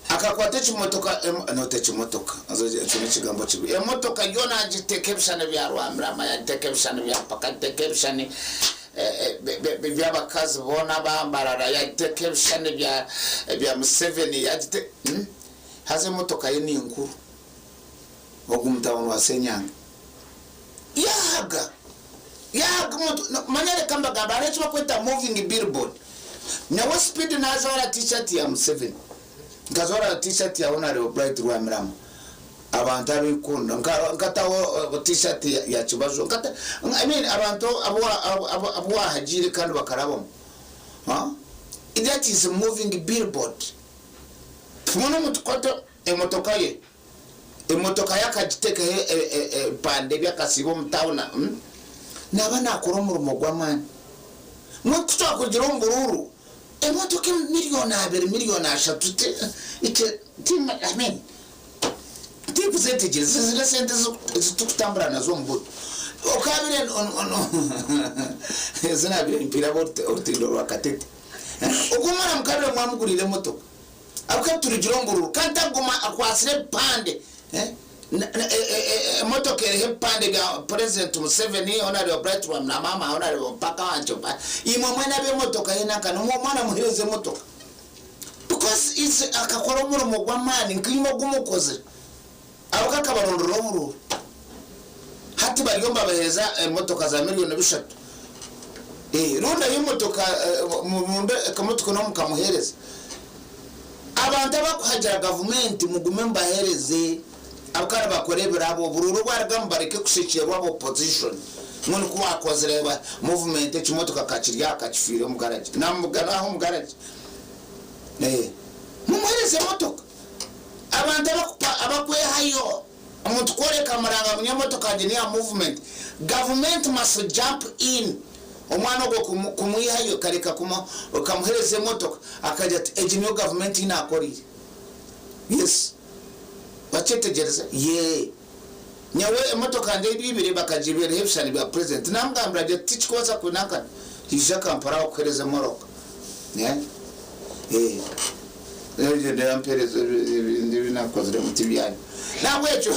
akakwata ekimotoka no ekimotoka ekyo n'ekigambo kibi emotoka yoona agiteeka ebishani bya Rwamirama yagiteeka ebishani bya Mpaka agiteeka ebishani by'abakazi boona bambarara yagiteeka ebishani bya Museveni yagite haza emotoka ye ni nkuru ogu mutabani wa Senyange yahaga yahaga omuntu manya reka mbagamba hariho eki bakweta moving billboard. Nyawe speed najwara t-shirt ya Museveni, nkajwara t-shirt ya Honarebo Bright Rwamirama, abantu abinkunda, nkataho t-shirt ya Kibazo, nkata, I mean abantu abu wahagiire kandi bakarabamu. That is a moving billboard. Tumwe omutukwata emotoka ye, emotoka ye akagiteekaho ebipande ebi akasiiba omu town, Naaba naakora omurimo gw'amaani. Mbwenu ku twakugira omu buruuru, emotoka miliyoni 2, miliyoni 3, I mean, tinkuzeetegyereza ziri esente ezi turikutambura nazo omu buto. Okaabire ezi naabaire mpiire orutindo rwa Katete. Ogwo omwana mukabire mwamuguriire emotoka. Ahabw'okuba turugire omu buruuru kandi takuguma akwatsire ebipande. Emotoka eriho ebipande bya President Museveni, Honourable Bright Rwamirama, Honourable Mpaka Wancho. Imwe mwena ab'emotoka ye nanka nimwo omwana muheereze emotoka. Because is akakora omurimo gw'amaani nkaimwe ogu mukozire. Ahabw'okuba akabarondera oburuuru. Hati bariyo nibabaheereza emotoka za miliyoni 3. Rondayo emotoka, murunde akamotoka nawe mukamuheereza. Abantu abakuhagira gavumenti mugume mubaheereze ahabw'okuba nibakora ebirabo. Oburuuru bwarugamu bareke kushekyerwa aba opposition ngu nikwo wakozire movement ekimotoka kakiri aha kakifiire omu garage. Namubugana aha omu garage. Mumuheereze emotoka. Abantu abakwehayo omuntu kworeka muranga ngu emotoka yangye neya movement, gavumenti must jump in omwana ogwo kumwihayo ekareka ekamuheereza emotoka akagira ati egi niyo gavumenti ei naakoriire. Yes. Wakyetegyereza? Yee. Nyowe emotoka yangye ei baibire bakagiiba eriho ebishushani bya president. Naamugambira gye tikikubaasa kwinankana ija Kampala bakuheereze emoroka. Ngyende bampeereze ebindi ebi naakoziremu ti byanyu. N'ahabw'ekyo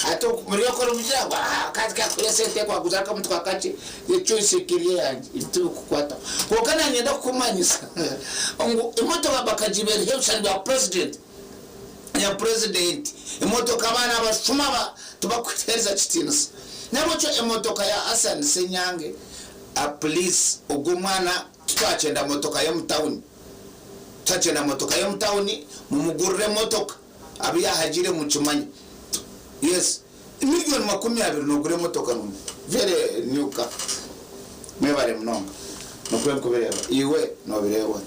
hati muri okora omugira ngu kandi kakuha esente kwaguza akamotoka kakye, echoice ekaba eri eyangye tibikukwataho. Kwonka nanyenda kukumanyisa ngu emotoka bakagiiba eriho ebishushani bya president, ya president. Emotoka abaana abashuma aba tibakuheereza kitiinisa. N'ahabw'ekyo emotoka ya Hassan Ssenyange, please ogwo omwana titwakyenda motoka y'omu tawuni. Twakyenda motoka y'omu tawuni, mumugurire emotoka abu yaahagiire mukimanye. Yes, miliyoni 20 noogura emotoka nungi, very new car. Mwebare munonga. Nikwo nkubireeba. Iwe noobireeba ota?